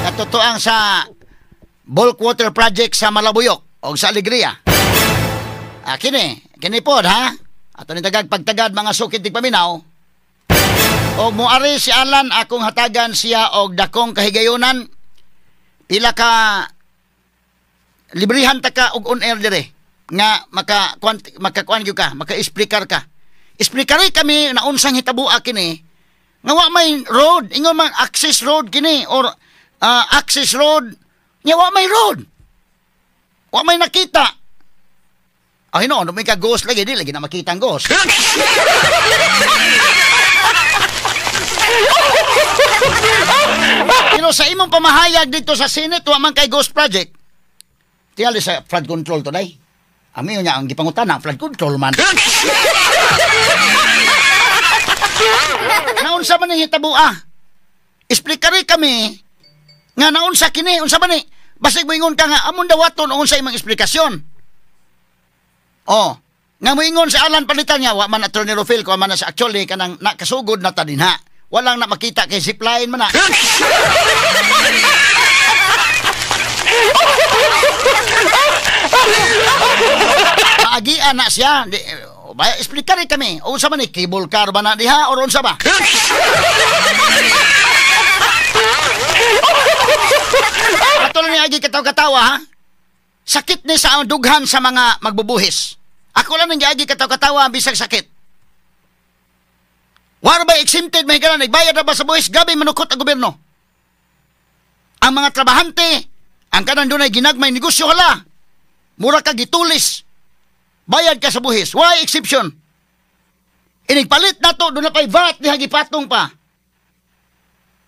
Katotoang sa bulk water project sa Malabuyok o sa Alegria. Kini kini pod ha. Ato ni tagag pagtagad mga sukid tigpaminaw. Og moari si Alan akong hatagan siya og dakong kahigayonan. Pila ka librihan ta ka og on air dire nga makakuan gyud ka, maka-explicar ka. Explicare kami na unsang hitaboa kini nga wa may road, ingon man access road kini or access road nya wa may road. Wa may nakita. Ay no, may ka ghost lagi di lagi na makita ang ghost. Pero sa imong pamahayag dito sa Senate wa man kay ghost project. Tingali sa flood control today. Ami niya ang gipangutana flood control man. Naunsa man ning hitaboa? Explicare kami nga naunsa kini, unsa man ni? Basig moingon ka nga amon dawaton og unsa imong eksplikasyon. Oh, nga moingon sa Alan palitan niya wa man Attorney Rofil ko man sa actually kanang nakasugod na ta dinha. Walang na makita kay zipline man na. Maagian na siya. Ba, explicare kami. O unsa man ni cable car ba na diha or unsa ba? Ato lang ni agi kataw-katawa ha. Sakit ni sa dughan sa mga magbubuhis. Ako lang nang giagi kataw-katawa bisag sakit. War ba exempted may ganan nagbayad na ba sa buhis? Gabi manukot ang gobyerno. Ang mga trabahante, ang kanang dunay ginagmay negosyo hala. Mura ka gitulis. Bayad ka sa buhis. Why exception? Inigpalit na to, doon na pa'y VAT, diha gipatong pa.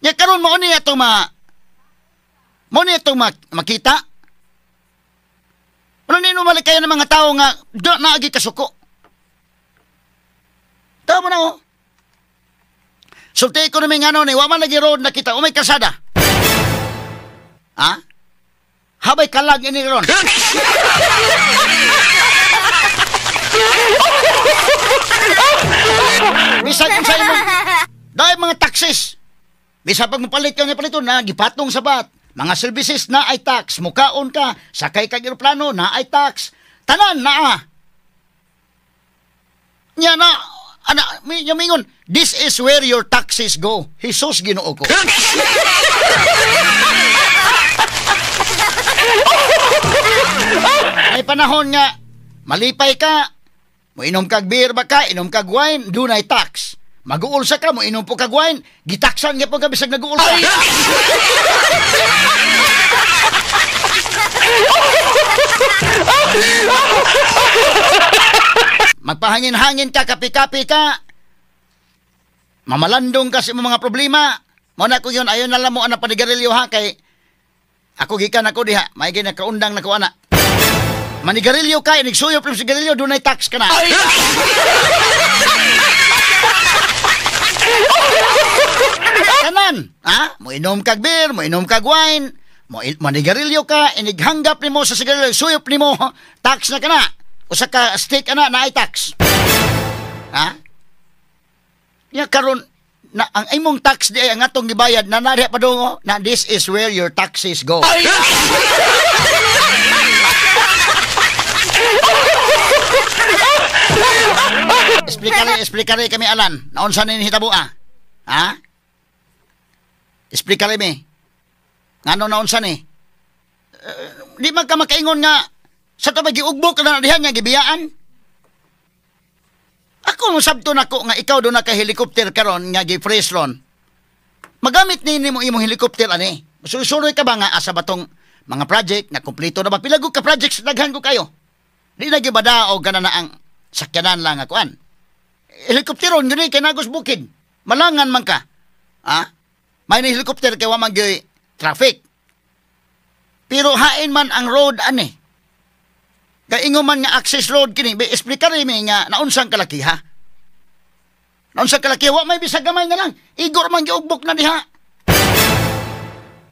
Ya karon mo ni atong makita. Ano nino malikayan ng mga tao nga do naagi kasuko. Tama na oh. Sulti economy nga no ni wa man lagi road nakita o may kalsada. Ha? Habay kalag ini ron. Bisag unsa imong dahil mga taxes. Bisag pag mopalit ka nga palito na gipatong sa bat. Mga services na ay tax, mukaon ka, sakay kag eroplano na ay tax. Tanan naa. Nya na ana mingon, this is where your taxes go. Jesus Ginoo ko. May panahon nga malipay ka, moinom kag beer ba ka, inom kag wine, dunay tax. Maguulsa ka, moinom po kag wine, gitaksan gyapon ka bisag naguulsa. Magpahangin-hangin ka, kapi-kapi ka, mamalandong ka sa imong mga problema. Mao na ko yun, ayon na lang mo ana panigarilyo ha, kay ako gikan ako diha, may ginakaundang na ko ana. Manigarilyo ka, inigsuyop ng sigarilyo, dunay tax ka na. Tanan, ha? Moinom kag beer, moinom kag wine, manigarilyo ka, inighanggap nimo sa sigarilyo, suyop nimo, tax na ka na. Usa ka stick ana na ay tax. Ha? Ya karon na ang imong tax di ay ang atong gibayad na nariya pa dungo na this is where your taxes go. Explikare kami Alan. Naunsa ni hitabo ah? Ha? Explikare mi. Ngano naunsa ni? Di man ka makaingon nga sa tabay giugbok na diha nga gibiyaan. Ako sabto nako nga ikaw do na ka helicopter karon nga gi-freeze ron. Magamit ni nimo imong helicopter ani. Susuroy ka ba nga asa batong mga project na kumpleto na ba? Pila ka projects daghan ko kayo. Di na gibada og kana na ang sakyanan lang akuan. Helikopteron gani kay nagos bukid. Malangan man ka. Ha? May ni helicopter kay wa man gyoy traffic. Pero hain man ang road ani. Kay ingon man nga access road kini, explikare mi nga naunsang kalaki ha. Naunsang kalaki wa may bisag gamay na lang. Igor man giugbok na diha.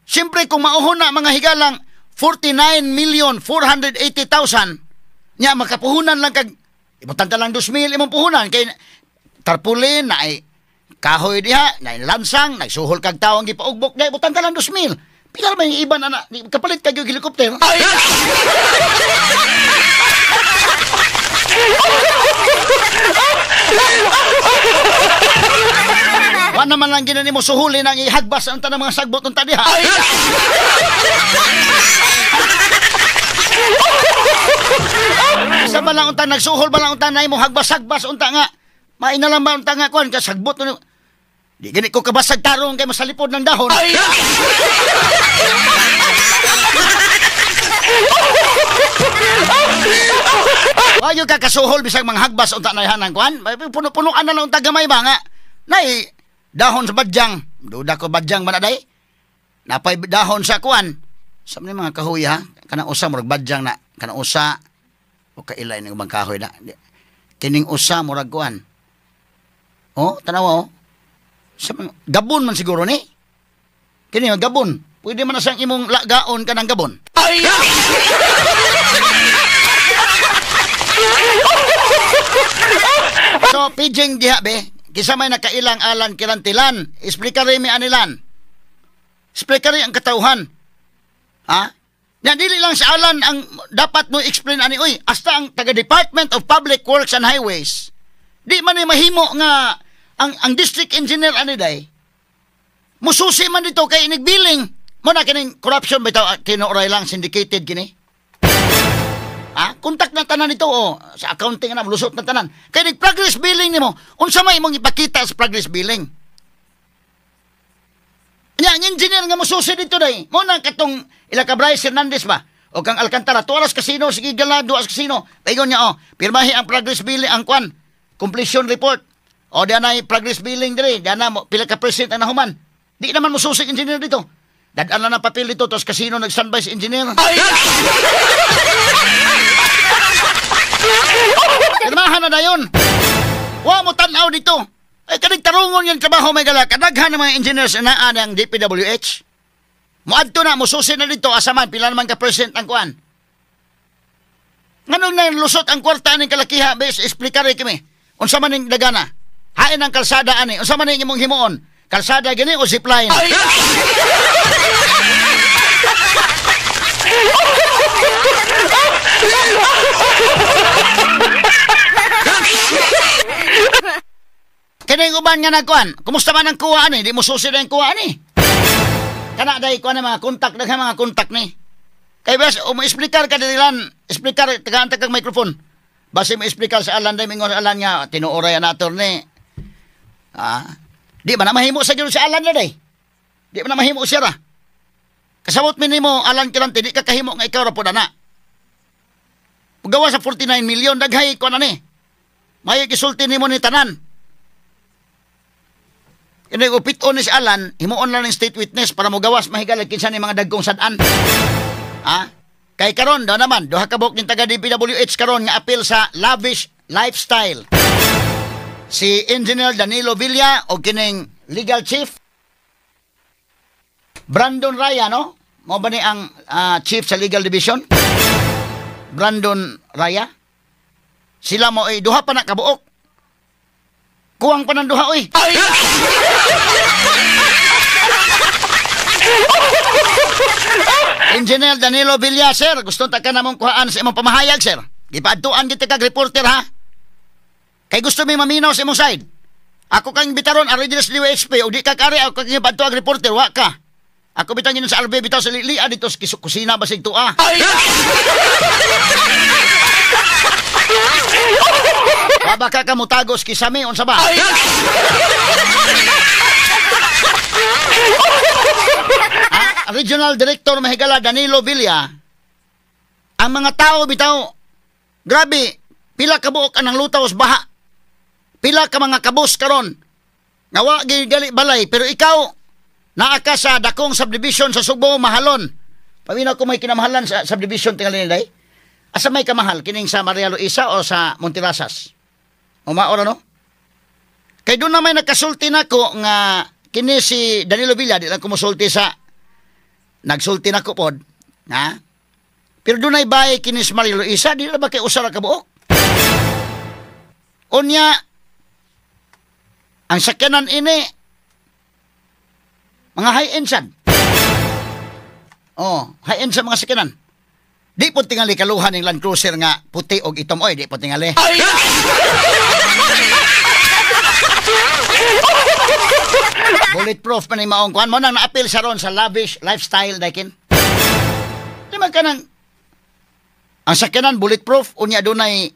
Siyempre kung mauhon na mga higalang 49,480,000 nya makapuhunan lang kag ibutang ta lang 2,000 imong puhunan kay tarpulin na ay kahoy diha, na lansang, nagsuhol kag tawo ang gipaugbok diha, ibutang ta lang 2,000. Pila ba yung iba na kapalit kag helicopter? Ay! Wa naman lang ginani mo suhulin ang ihagbas ang tanang mga sagbot ng tadiha. Ay! Isa ba lang untang nagsuhol ba lang untang na imo hagbas-hagbas unta nga. Maina lang ba untang nga kuan ka sagbot no. Di gani ko kabasag tarong kay masalipod ng dahon. Ay! Wayo ka kasuhol bisag manghagbas unta na ihanan kuan. Puno-punuan na lang unta gamay ba nga. Nay dahon sa badyang. Duda ko badyang man aday. Napay dahon sa kuan. Sa mga kahoy ha, kanang usa murag badyang na, kanang usa o kailay ng ubang kahoy na. Kining usa murag kuan. Oh, tanawa oh. Sa mga, gabon man siguro ni. Kini gabon. Pwede man na siyang imong lagaon kanang gabon. Ay! So, pidging diha be, kisa may nakailang Alan Kirantilan, explikare mi anilan. Explikare ang katawhan. Ha? Yan, dili lang si Alan ang dapat mo explain ani oy, hasta ang taga Department of Public Works and Highways. Di man ni mahimo nga ang district engineer ani day. Mususi man dito kay inigbiling. Mo na kining corruption bitaw tinuoray lang syndicated kini. Ha? Kontak na tanan nito oh, sa accounting na lusot na tanan. Kay nig progress billing nimo, unsa may imong ipakita sa progress billing? Nya ang engineer nga mususi dito day. Mo na katong ila ka Bryce Hernandez ba? O kang Alcantara, tuaras casino, sige gala, duas casino. Paingon niya oh, pirmahi ang progress billing ang kwan, completion report. O di na progress billing diri, di na mo pila ka percent ang nahuman. Di naman mosusik engineer dito. Dadaan lang ng papel dito tapos kasino nag-standby si engineer. Pirmahan na dayon. Wa mo tan-aw dito. Ay kanig tarungon yung trabaho may gala. Kadaghan ng mga engineers na naa ng DPWH. Moadto na, mususi na dito, asa man, pila naman ka percent ang kuan. Nganong nalusot ang kwarta ning kalakiha, bes, explikare kami. Unsa man ning dagana? Hain ang kalsada ani, unsa man ning imong himuon? Kalsada gini o zipline? Kining uban nga nagkuan, kumusta man ang kuha ani? Di mo susi na ang kuha ani. Kana day kuan mga kontak, daghan mga kontak ni. Kay bes, mo-explicar ka dirilan, explicar tagaan ta kag microphone. Basi mo-explicar sa Alan day mingon Alan nga tinuoray na attorney. Ah, di ba na mahimo sa gyud si Alan na day? Di ba na mahimo siya ra? Kasabot mi nimo Alan Quirante, di ka kahimo nga ikaw ra pud ana. Gawa sa 49 million daghay kuan ani. May gisulti nimo ni tanan. Ini upit-on ni si Alan, himuon lang ng state witness para mogawas mahigalag kinsa ni mga dagkong sad-an. Ah, kay karon daw naman duha ka buok ning taga DPWH karon nga apil sa lavish lifestyle. Si Engineer Danilo Villa o kining legal chief Brandon Raya, no? Mo ba ni ang chief sa legal division? Brandon Raya. Sila mo ay duha pa na kabuok. Kuwang pa ng duha, oy. Engineer Danilo Villa, sir, gusto ta ka namong kuhaan sa imong pamahayag, sir. Gipaadtuan kita kag reporter, ha? Kay gusto mi maminaw sa imong side. Ako kang bitaron, ari diri sa DWHP, o di ka kari, ako kang gipaadtuan reporter, wa ka. Ako bitang ginon sa RB, bitaw sa lilia dito sa kusina basig tuwa. Wa ba ka kamutagos kisame, unsa ba? Ah, Regional Director Mahigala Danilo Villa, ang mga tao bitaw, grabe, pila ka buok ang lutaw sa baha. Pila ka mga kabos karon. Nga wa gali balay, pero ikaw naa ka sa dakong subdivision sa Sugbo, Mahalon. Paminaw ko may kinamahalan sa subdivision tingali nila. Asa may kamahal kining sa Maria Luisa o sa Montirasas? Umaora no? Kay doon na may nakasulti nako nga kini si Danilo Villa di lang kumusulti sa nagsulti nako pod, ha? Pero doon ay bay kini si Maria Luisa di na ba kay usa ra ka buok? Unya ang sakyanan ini mga high-end sad. Oh, high-end sa mga sakyanan. Di po tingali kaluhan ng Land Cruiser nga puti og itom oy, di po tingali. Bulletproof man ni maong kuan mo nang naapil sa ron sa lavish lifestyle daikin. Di man kanang ang sakyanan bulletproof unya dunay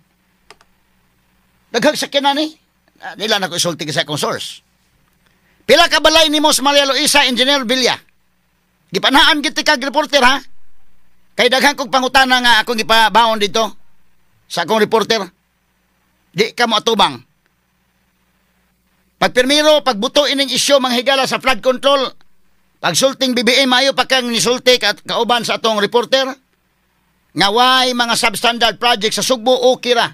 daghang sakyanan ni. Di lang ako isulti sa akong source. Pila ka balay nimo sa Maria Luisa, Engineer Villa? Gipanhaan gid kag reporter ha. Kay daghan kog pangutana nga akong gipabaon dito sa akong reporter. Di ka mo atubang. Pagpirmiro, pagbuto ining isyu manghigala sa flood control, pagsulting BBM maayo pa kang nisulti at kauban sa atong reporter nga way mga substandard project sa Sugbo okay ra.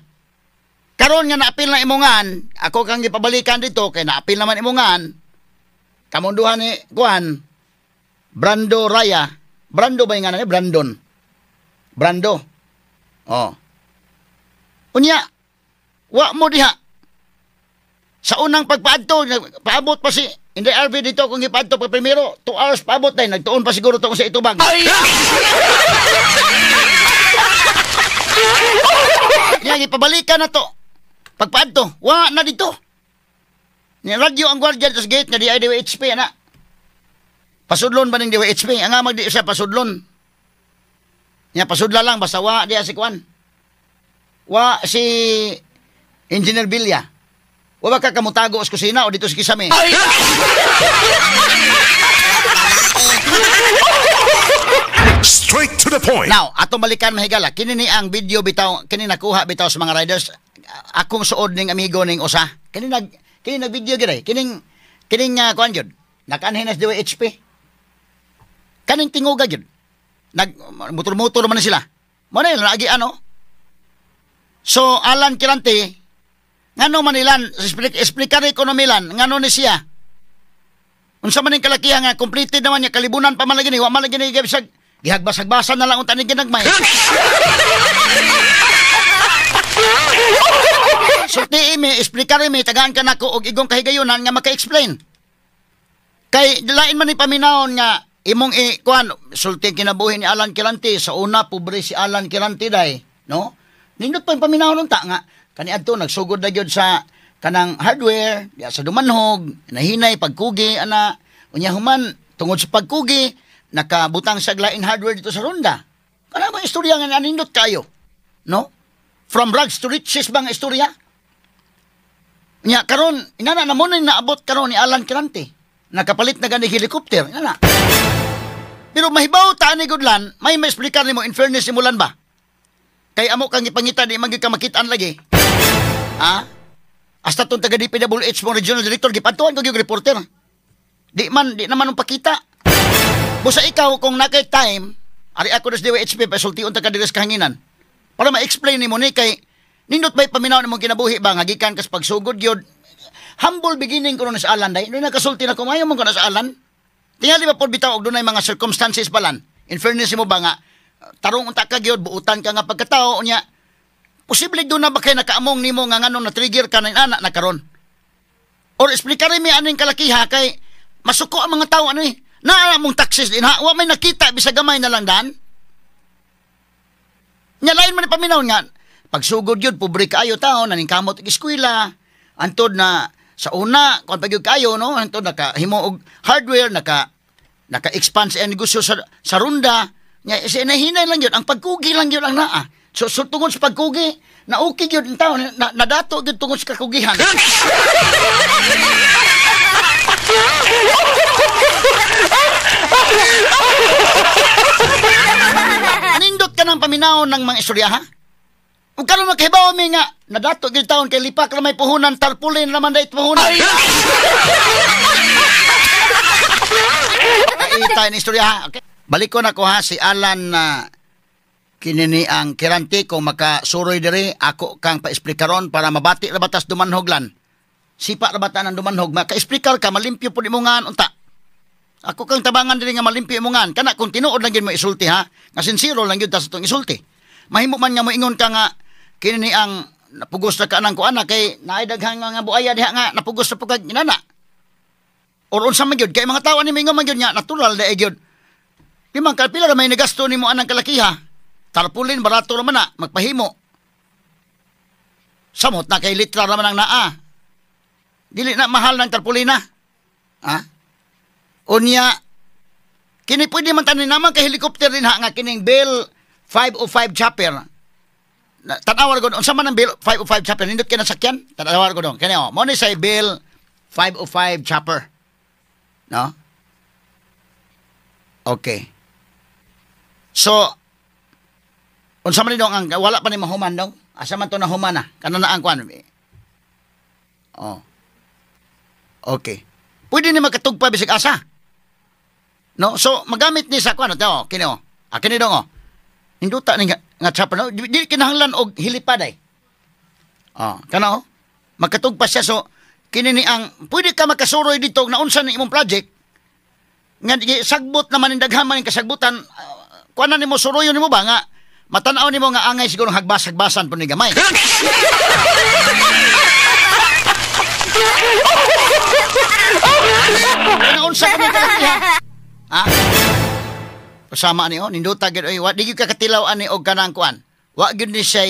Karon nga naapil na imongan, ako kang gipabalikan dito kay naapil naman imongan. Kamunduhan ni Juan Brando Raya. Brando ba yung nga na ni? Brandon. Brando. Oh. Unya, wa mo diha. Sa unang pagpaadto, paabot pa si Inday RV dito kung ipaadto pa primero, 2 hours paabot na, nagtuon pa siguro to sa itubang. Nya, ipabalikan na to. Pagpaadto, wa na dito. Ni radyo ang gwardiya dito sa gate nga di ay DWHP, ana. Pasudlon ba ning DWHP? Ang amag di siya pasudlon. Nya pasudla lang basta wa diya si Kwan. Wa si Engineer Villa. Wa ba ka kamutago sa kusina o dito sa kisame? Straight to the point. Now, atong balikan mahigala. Kini ni ang video bitaw, kini nakuha bitaw sa mga riders. Akong suod ning amigo ning usa. Kini nag Kini nag-video gyud ay. Kining kining kuan gyud. Nakaanhin na sa DYHP. Kaning tinguga gyud. Nag motor-motor man sila. Mo na lagi ano. So Alan Quirante, ngano man ilan explikare ko no milan ngano ni siya. Unsa man ning kalakihan nga completed naman niya kalibunan pa man lagi ni wa man lagi ni bisag gihagbas-hagbasan na lang unta ni ginagmay. Sulti mi, explikare mi, tagaan ka nako og igong kahigayunan nga maka-explain. Kay lain man ni paminawon nga imong kuan sulti kinabuhi ni Alan Quirante sa una pobre si Alan Quirante day, no? Nindot pa paminawon unta nga kaniadto nagsugod na gyud sa kanang hardware diya sa Dumanhog, nahinay pagkugi ana, unya human tungod sa pagkugi nakabutang sa lain hardware dito sa Ronda. Kana mga istorya nga nindot kayo, no? From rags to riches bang istorya? Nya karon inana na mo ning naabot karon ni Alan Quirante. Nakapalit na gani helicopter, inana. Pero mahibaw ta ni Gudlan, may maexplikar nimo in fairness ni Mulan ba? Kay amo kang ipangita di man gyud ka makitaan lagi. Ha? Hasta tong taga DPWH mo regional director gipadtuan ko gyud reporter. Di man di naman pakita. Busa ikaw kung nakay time, ari ako sa DYHP pasultion ta ka diri sa kahanginan. Para ma-explain nimo ni kay nindot bay paminaw nimong kinabuhi ba nga gikan kas pagsugod gyud. Humble beginning kuno ni sa Alan day. Doon nakasulti na ko maayo man kuno sa Alan. Tingali ba pod bitaw og dunay mga circumstances balan. In fairness nimo ba nga tarong unta ka gyud buutan ka nga pagkatao unya. Posible doon na ba kay nakaamong nimo nga nganong na-trigger ka na inana na karon? Or explikare mi aning kalakiha kay masuko ang mga tao ano eh. Naa mong taxes din ha, wa may nakita bisag gamay na lang dan. Nya lain man ni paminaw nga pagsugod gyud pobre kaayo tao naningkamot og eskwela. Antod na sa una kon pa gyud kaayo no, antod nakahimo og hardware, naka-expand sa negosyo sa Ronda. Nya si nahinay lang gyud ang pagkugi lang gyud ang naa. So tungod sa pagkugi, nauki gyud ang tao, nadato gyud tungod sa kakugihan. Anindot ka ng paminaw ng mga istorya, ha? Ug karon makahibaw mi nga nadato gyud taon kay lipak ra may puhunan, tarpaulin ra man dayt puhunan. Ay, tayo ng istorya, ha? Okay. Balik ko na ko ha si Alan kinini ang Quirante kung makasuroy diri ako kang paesplikaron para mabati ra batas Dumanhoglan. Sipa ra bata ng Dumanhog, makaesplikar ka malimpyo pud imong ngan unta. Ako kang tabangan diri nga malimpyo imong ngan kana kung tinuod lang gyud mo isulti ha, nga sinsero lang gyud ta sa tong isulti. Mahimo man nga moingon ka nga kinini ang napugos na ka nang kuana kay naay daghang nga buaya diha nga napugos na pud kag inana. Or unsa man gyud kay mga tawo ni moingon man gyud nga natural dae gyud. Di man pila ra may nagasto nimo anang kalakiha. Tarpaulin barato ra man na magpahimo. Samot na kay litra ra man ang naa. Dili na mahal ng tarpaulina. Ha? Unya kini pwede man tanin naman kay helicopter din ha nga kining Bell 505 chopper. Tan-awar ko unsa man ang Bell 505 chopper nindot kay nasakyan? Tan-awar ko dong. Kini oh, mo ni say Bell 505 chopper. No? Okay. So unsa man dong ang wala pa ni mahuman dong? Asa man to na human na? Kana na ang kuan. Oh. Okay. Pwede ni makatugpa bisag asa. No? So magamit ni sa kuan to, kini oh. Ah, kini dong oh. Hinduta ni nga chopper no? Di kinahanglan og helipad ay. Oh, kana oh. Makatugpa siya so kini ni ang pwede ka makasuroy dito na unsa ni imong project nga sagbot naman ning daghan man ning kasagbutan kuan na nimo suroyon nimo ba nga matanaw nimo nga angay siguro hagbas-hagbasan pud ni gamay. Naunsa ka ni kalakiha? Ha? Kasama ni oh, ninduta gyud oy, wa di gyud kakatilaw ani og kanang kuan. Wa gyud ni siya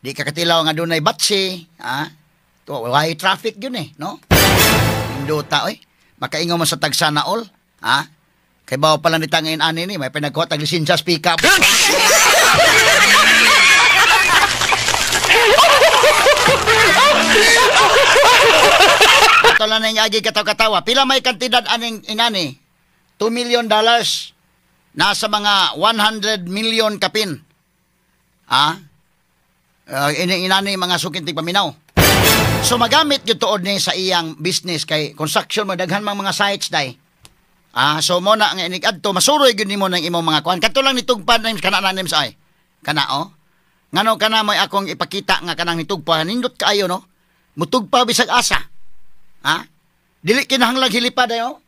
di kakatilaw nga dunay batsi, ha? To way traffic gyud eh, no? Ninduta oy. Makaingon man sa tagsana all, ha? Kay bawo pa lang ni tangayin ani ni, may pinagkuha tag lisensya sa pick up. Ito lang na yung agi kataw-katawa. Pila may kantidad aning inani? $2 million. Nasa mga 100 million kapin. Ha? Inani mga sukintig paminaw. So magamit gyud tuod ni sa iyang business kay construction mo daghan mang mga sites dai. So mo na nga inig adto masuroy gyud nimo nang imong mga kuan. Kadto lang nitugpan nim kana na nim sa ay. Kana oh. Ngano kana may akong ipakita nga kanang nitugpa nindot kaayo no. Mutugpa bisag asa. Ha? Dili kinahanglan hilipad ayo.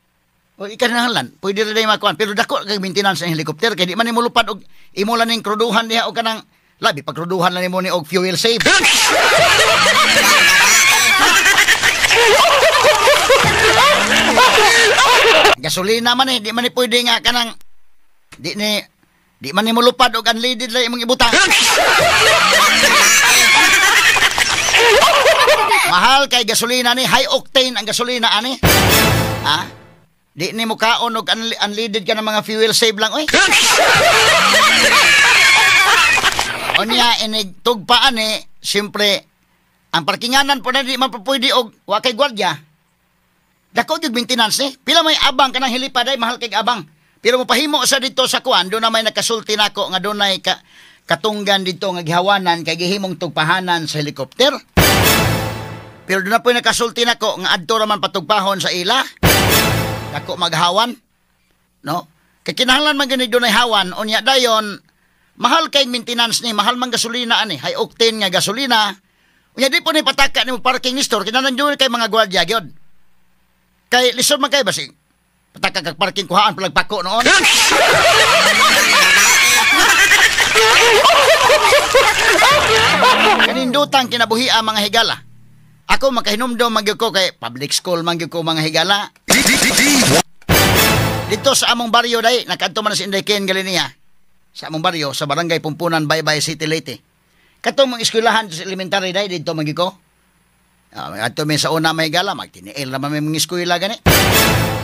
O ikinahanglan, pwede ra day makuan pero dako kay maintenance ang helicopter kay di man nimo lupad og imo lang ning kruduhan diha og kanang labi pagkruduhan lang nimo ni og fuel save. Gasolina man eh, di man ni pwede nga kanang di man nimo lupad og unleaded lang imong ibutang. Mahal kay gasolina ni, high octane ang gasolina ani. Ha? Di ni mo kaon og unleaded ka ng mga fuel save lang oy. Unya inig tugpaan eh, siyempre ang parkinganan po na di man pwede og wa kay gwardiya. Dako gyud maintenance ni. Pila may abang kanang helipad ay mahal kay abang. Pero mopahimo sa dito sa kuan, doon na may nakasulti nako nga dunay katunggan dito nga gihawanan kay gihimong tugpahanan sa helicopter. Pero doon na po'y nakasulti nako nga adto ra man patugpahon sa ila. Dako maghawan, no? Kay kinahanglan man gani dunay hawan, unya dayon mahal kay maintenance ni, mahal man gasolina ani, high octane nga gasolina. Unya di po ni pataka nimo parking ni store, kinahanglan jud kay mga gwardiya gyud. Kay lisod man kay basig pataka kag parking kuhaan palag pako noon. Kanindutang kinabuhi ang mga higala. Ako makahinumdom man gyud ko kay public school man gyud ko mga higala. Dito sa among baryo dai, nakadto man si Inday Ken Galinia. Sa among baryo sa Barangay Pumpunan, Baybay City, Leyte. Katong mga eskwelahan sa elementary dai dito man gyud ko. Adto mi sa una may higala, magtiniil ra man mi mga eskwela gani.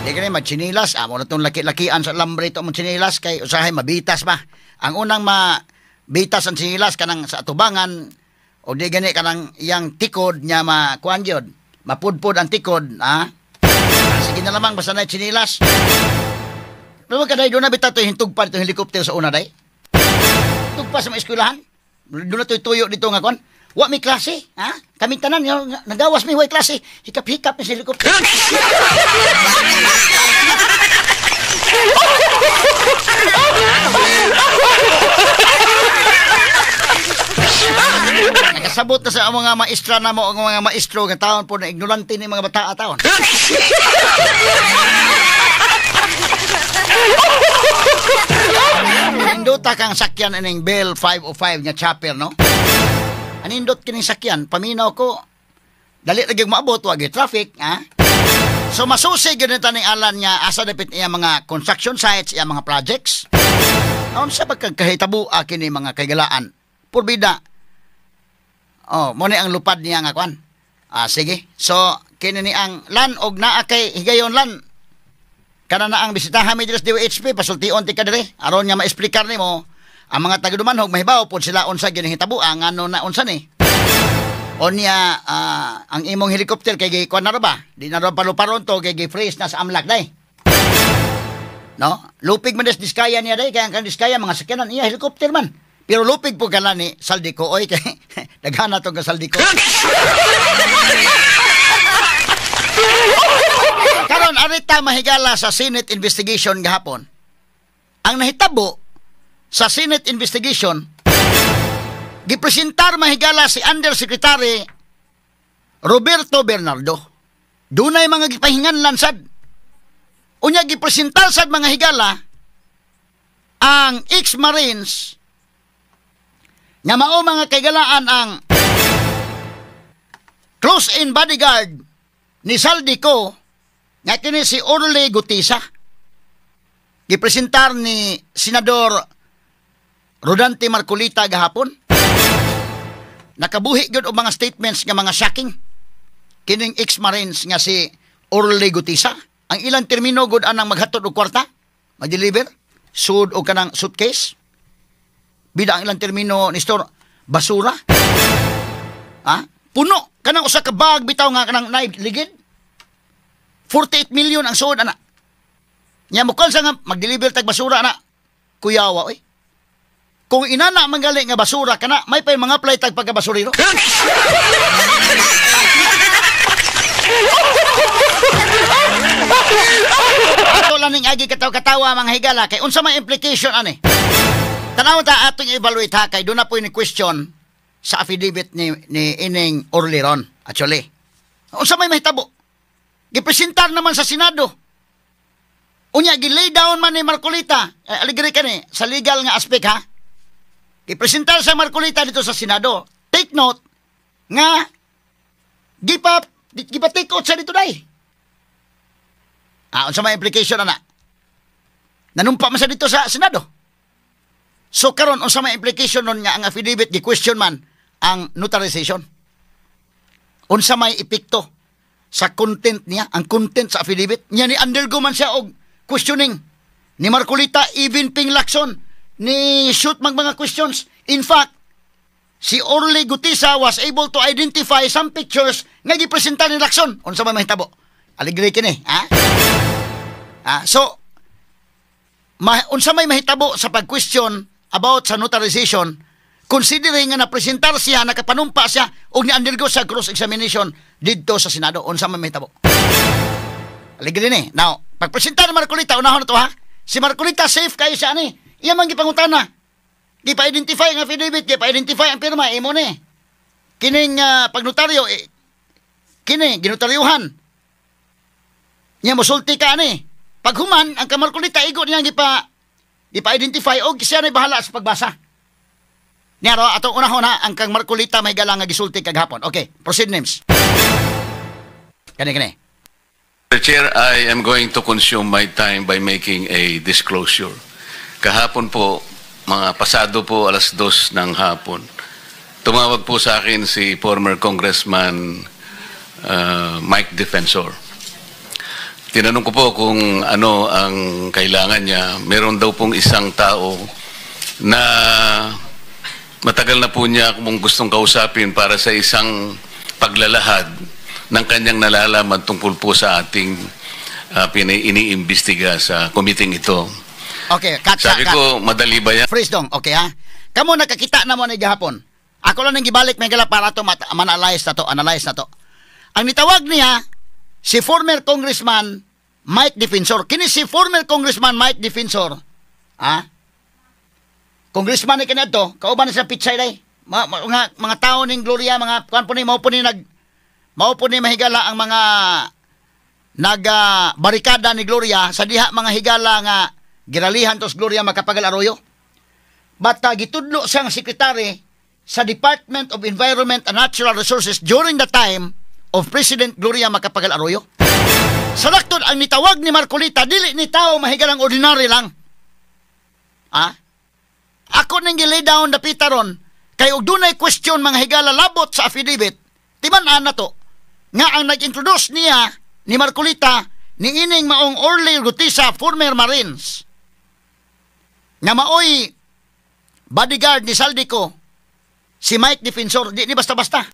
Di gani magtsinilas, amo na tong laki-lakian sa lambre to among tsinilas kay usahay mabitas ba. Ang unang mabitas ang tsinilas kanang sa atubangan o di gani kanang iyang tikod niya makuan gyud, mapudpud ang tikod, ha? Sige na lamang basta na tsinilas. Pero kaday doon na bitaw to hintugpan itong helicopter sa una day. Tugpa sa mga eskwelahan. Doon na to'y tuyo dito nga kuan. Wa mi klase, ha? Kami tanan nagawas mi way klase. Hikap-hikap mi sa helicopter. Nakasabot na sa mga maestra na mo, ang mga maestro nga taon po na ignorante ni mga bata taon. Nindota kang sakyan ining Bell 505 nga chopper, no? Anindot kining sakyan, paminaw ko. Dali ra gyud maabot, wa gyud traffic, ha? So masusi gyud ni taning alan nga asa dapit iya mga construction sites, iya mga projects. Unsa ba kag kahitabo kini mga kaigalaan? Purbida. Oh, mo ni ang lupad niya nga kwan. Sige. So kini ni ang lan og naa kay higayon lan. Kana na ang bisitahan mi diri sa DOHP, pasultion ti ka diri aron nga maexplikar nimo ang mga taga Dumanhog mahibaw pod sila unsa ginahitabo ngano na unsa ni. Onya ang imong helicopter kay gikuan na ra ba? Di na ra paluparon to kay gi-freeze na sa amlak day. No? Lupig man des Diskaya niya day kay ang Diskaya mga sakyanan iya helicopter man. Pero lupig po kala ni Saldico oy kay daghan na tong ka Saldico. Karon arita mahigala sa Senate investigation gahapon. Ang nahitabo sa Senate investigation, gipresentar mahigala si Undersecretary Roberto Bernardo. Dunay mga gipahinganlan sad. Unya gipresentar sad mga higala ang ex-Marines nga mao mga kaigalaan ang close-in bodyguard ni Saldico nga kini si Orly Gutisa. Gipresentar ni Senador Rodante Marcolita gahapon. Nakabuhi gyud og mga statements nga mga shocking kining ex-Marines nga si Orly Gutisa. Ang ilang termino gud anang maghatod og kwarta, mag-deliver, sud og kanang suitcase. Bida ang ilang termino ni store, basura. Ha? Puno kanang usa ka bag bitaw nga kanang naib ligid. 48 million ang suod ana. Nya mukol sa nga mag-deliver tag basura ana. Kuyawa oy. Kung inana manggali nga basura kana, may pay mga apply tag pagkabasurero. Ato lang ning agi katawa-katawa, mga higala, kay unsa may implication ani? Tanaw ta atong evaluate ha, kay doon na po yung question sa affidavit ni ining Orly ron. Actually, unsa may mahitabo? Gipresentar naman sa Senado. Unya, gi-lay down man ni Marcoleta. Eh, aligri ka ni, sa legal nga aspect ha. Gipresentar sa Marcoleta dito sa Senado. Take note, nga, gipa take out sa dito day. Ah, unsa may implication ana? Nanumpa man sa dito sa Senado. So karon, unsa may implication nun nga ang affidavit gi-question man ang notarization? Unsa may epekto sa content niya, ang content sa affidavit niya? Ni undergo man siya og questioning ni Marcoleta, even Ping Lacson ni shoot mag mga questions. In fact, si Orly Guteza was able to identify some pictures nga gipresentar ni Lacson. Unsa man mahitabo? Aligre kini, ha? Ah, so unsa may mahitabo sa pag-question about sa notarization, considering nga napresentar siya, nakapanumpa siya og ni-undergo sa cross-examination didto sa Senado? Unsa may mahitabo? Aligre ni. Now, pagpresentar ni Marcoleta, unahon na to ha. Si Marcoleta, safe kayo siya ani. Iya man gipangutana. Gipa-identify ang affidavit, gipa-identify ang pirma, imo ni. Kining pagnotaryo, eh, kini, ginotaryuhan. Nya mosulti ka ani. Paghuman, ang kang Marcoleta, igo niya gipa-identify og siya na bahala sa pagbasa. Niya ro, atong unahon ha, ang kang Marcoleta may gala nga gisulti kagahapon. Okay, proceed, names. Kani kani. Mr. Chair, I am going to consume my time by making a disclosure. Kahapon po, mga pasado po 2:00 ng hapon, tumawag po sa akin si former Congressman Mike Defensor. Tinanong ko po kung ano ang kailangan niya. Meron daw pong isang tao na matagal na po niya kung gustong kausapin para sa isang paglalahad ng kanyang nalalaman tungkol po sa ating iniimbestiga sa committee ito. Okay, cut, Sabi cut. ko, madali ba yan? Freeze dong, okay ha? Kamo nakakita na mo ni gahapon. Ako lang nang gibalik may gala para to man-analyze na to, analyze na to. Ang nitawag niya si former Congressman Mike Defensor. Kini si former Congressman Mike Defensor. Ha? Congressman ni kaniadto, kauban ni sa Pichay day. Mga tao ning Gloria, mga kuan po ni mao po ni mahigala ang mga nag barikada ni Gloria sa diha, mga higala, nga giralihan tos Gloria Macapagal Arroyo. But gitudlo siyang sekretary sa Department of Environment and Natural Resources during the time of President Gloria Macapagal Arroyo. Sa laktod, ang nitawag ni Marcoleta, dili ni tao mahigalang ordinary lang. Ah? Ako nang gi-lay down dapita ron, kay og dunay question, mga higala, labot sa affidavit, timan-an na to, nga ang nag-introduce niya ni Marcoleta ni ining maong Orly Guteza, former Marines, nga maoy bodyguard ni Zaldy Co, si Mike Defensor. Di ni basta-basta.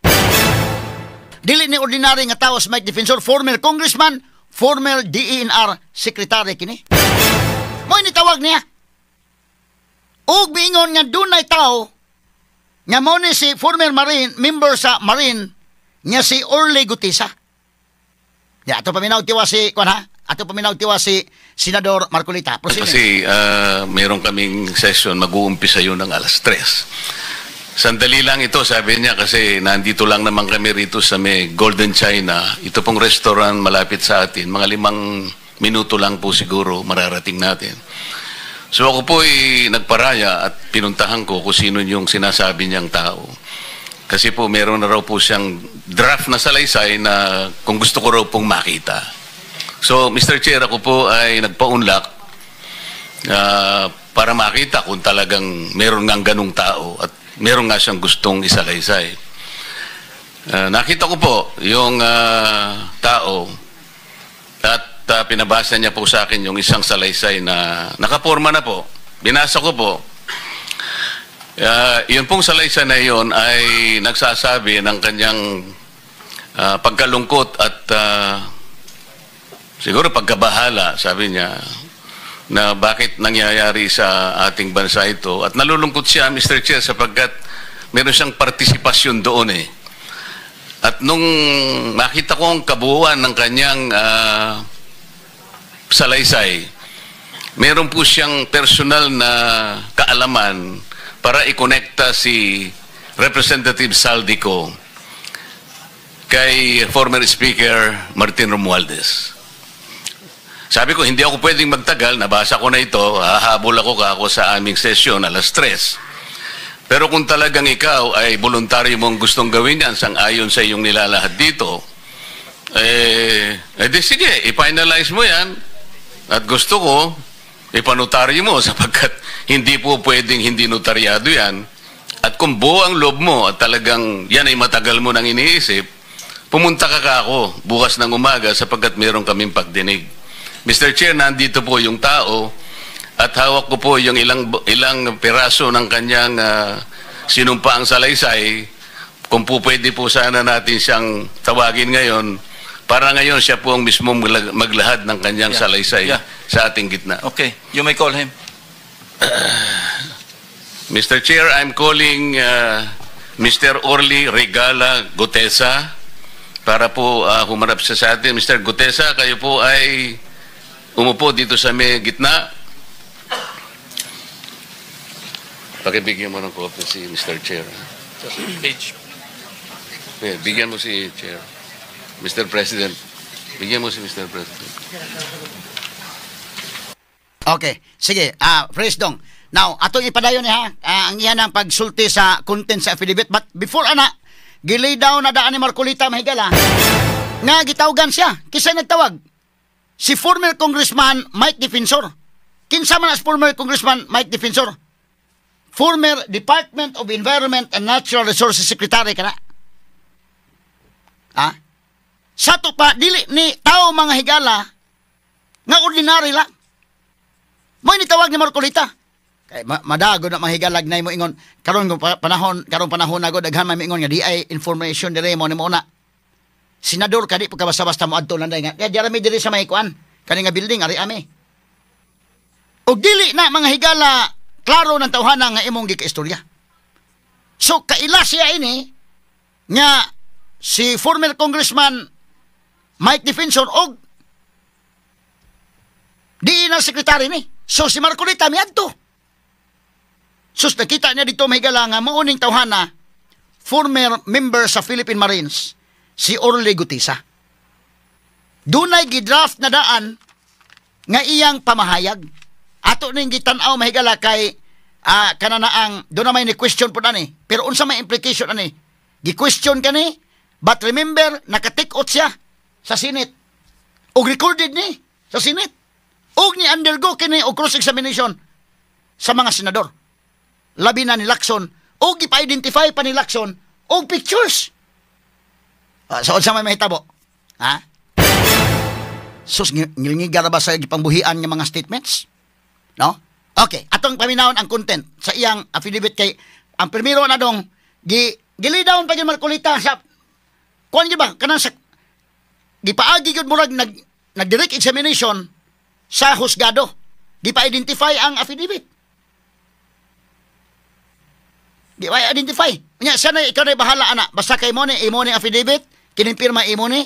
Dili ni ordinary nga tao si Mike Defensor, former congressman, former DENR secretary kini. Mo'y nitawag niya. Ug miingon nga dunay tao nga mao ni si former Marine, member sa Marine nga si Orly Guteza. Ya, ato paminaw tiwa si kuan ha. Ato paminaw tiwa si Senador Marcoleta. Proceed. Kasi meron kaming session, mag-uumpisa yun ng 3:00. Sandali lang ito, sabi niya, kasi nandito lang naman kami rito sa may Golden China. Ito pong restaurant malapit sa atin. Mga 5 minuto lang po siguro mararating natin. So ako po ay nagparaya at pinuntahan ko kung sino yung sinasabi niyang tao. Kasi po meron na raw po siyang draft na salaysay na kung gusto ko raw pong makita. So, Mr. Chair, ako po ay nagpaunlak para makita kung talagang meron ngang ganong tao at meron nga siyang gustong isalaysay. Nakita ko po yung tao at pinabasa niya po sa akin yung isang salaysay na nakaporma na po. Binasa ko po. Yun pong salaysay na yun ay nagsasabi ng kanyang pagkalungkot at siguro pagkabahala, sabi niya, na bakit nangyayari sa ating bansa ito. At nalulungkot siya, Mr. Chair, sapagkat meron siyang partisipasyon doon eh. At nung makita ko ang kabuuan ng kanyang salaysay, meron po siyang personal na kaalaman para ikonekta si Representative Zaldy Co kay former Speaker Martin Romualdez. Sabi ko, hindi ako pwedeng magtagal, nabasa ko na ito, hahabol ako kako sa aming sesyon alas 3. Pero kung talagang ikaw ay voluntaryo mong gustong gawin yan, sang-ayon sa iyong nilalahad dito, eh, eh di sige, i-finalize mo yan. At gusto ko, ipanotaryo mo sapagkat hindi po pwedeng hindi notaryado yan. At kung buo ang loob mo at talagang yan ay matagal mo nang iniisip, pumunta ka kako bukas ng umaga sapagkat meron kaming pagdinig. Mr. Chair, nandito po yung tao at hawak ko po yung ilang ilang piraso ng kanyang sinumpaang salaysay. Kung po pwede po sana natin siyang tawagin ngayon para ngayon siya po ang mismo maglahad ng kanyang salaysay sa ating gitna. Okay, you may call him. Mr. Chair, I'm calling Mr. Orly Regala Guteza para po humarap siya sa atin. Mr. Guteza, kayo po ay umupo dito sa may gitna. Pakibigyan mo ng coffee si Mr. Chair. Page. Eh, bigyan mo si Chair. Mr. President. Bigyan mo si Mr. President. Okay, sige. Ah, fresh dong. Now, atong ipadayon ni ha, ang iya ng pagsulti sa content sa affidavit. But before ana, gilay down na daan ni Marcoleta, mahigala. Nga gitawagan siya. Kinsa nagtawag? Si former Congressman Mike Defensor. Kinsa man as former Congressman Mike Defensor? Former Department of Environment and Natural Resources Secretary kana. Ah? Sa to pa, dili ni tao, mga higala, nga ordinary lang. Mo ni tawag ni Marcoleta. Kay madago na, mahigalag na mo ingon karon kung panahon karong panahon na daghan may moingon nga di ay information dire mo ni mo na. Senador ka, di pa ka basta-basta mo adto lang nga. Kaya dira mi diri sa may kuan kani nga building ari ami. Og dili na, mga higala, klaro ng tawhana nga imong gikaistorya. So kaila siya ini nga si former Congressman Mike Defensor og di na sekretary ni. So si Marcoleta miadto. Sus, nakita niya dito, mahigala, nga mao ning tawhana former member sa Philippine Marines si Orly Guteza. Dunay gidraft na daan nga iyang pamahayag. Ato ning gitan-aw, mahigala, kay kana na ang doon na may ni question po ani. Pero unsa may implication ani? Gi-question kani, but remember, naka-take oath siya sa Senate. Og recorded ni sa Senate. Og ni undergo kini og cross examination sa mga senador. Labi na ni Lacson og gipa-identify pa ni Lacson og pictures. So unsa may mahitabo? Ha? Sus, ngilngiga ra ba sa gipangbuhian nga mga statements? No? Okay, atong paminawon ang content sa iyang affidavit kay ang primero na dong gi gilay down pa gyud Marcoleta sa kuan gyud ba kanang sa gipaagi gyud murag nag nag direct examination sa husgado. Gipa-identify ang affidavit. Di ba identify? Nya siya na ikaw na bahala ana. Basta kay mo ni imo ni affidavit, kining pirma imo ni.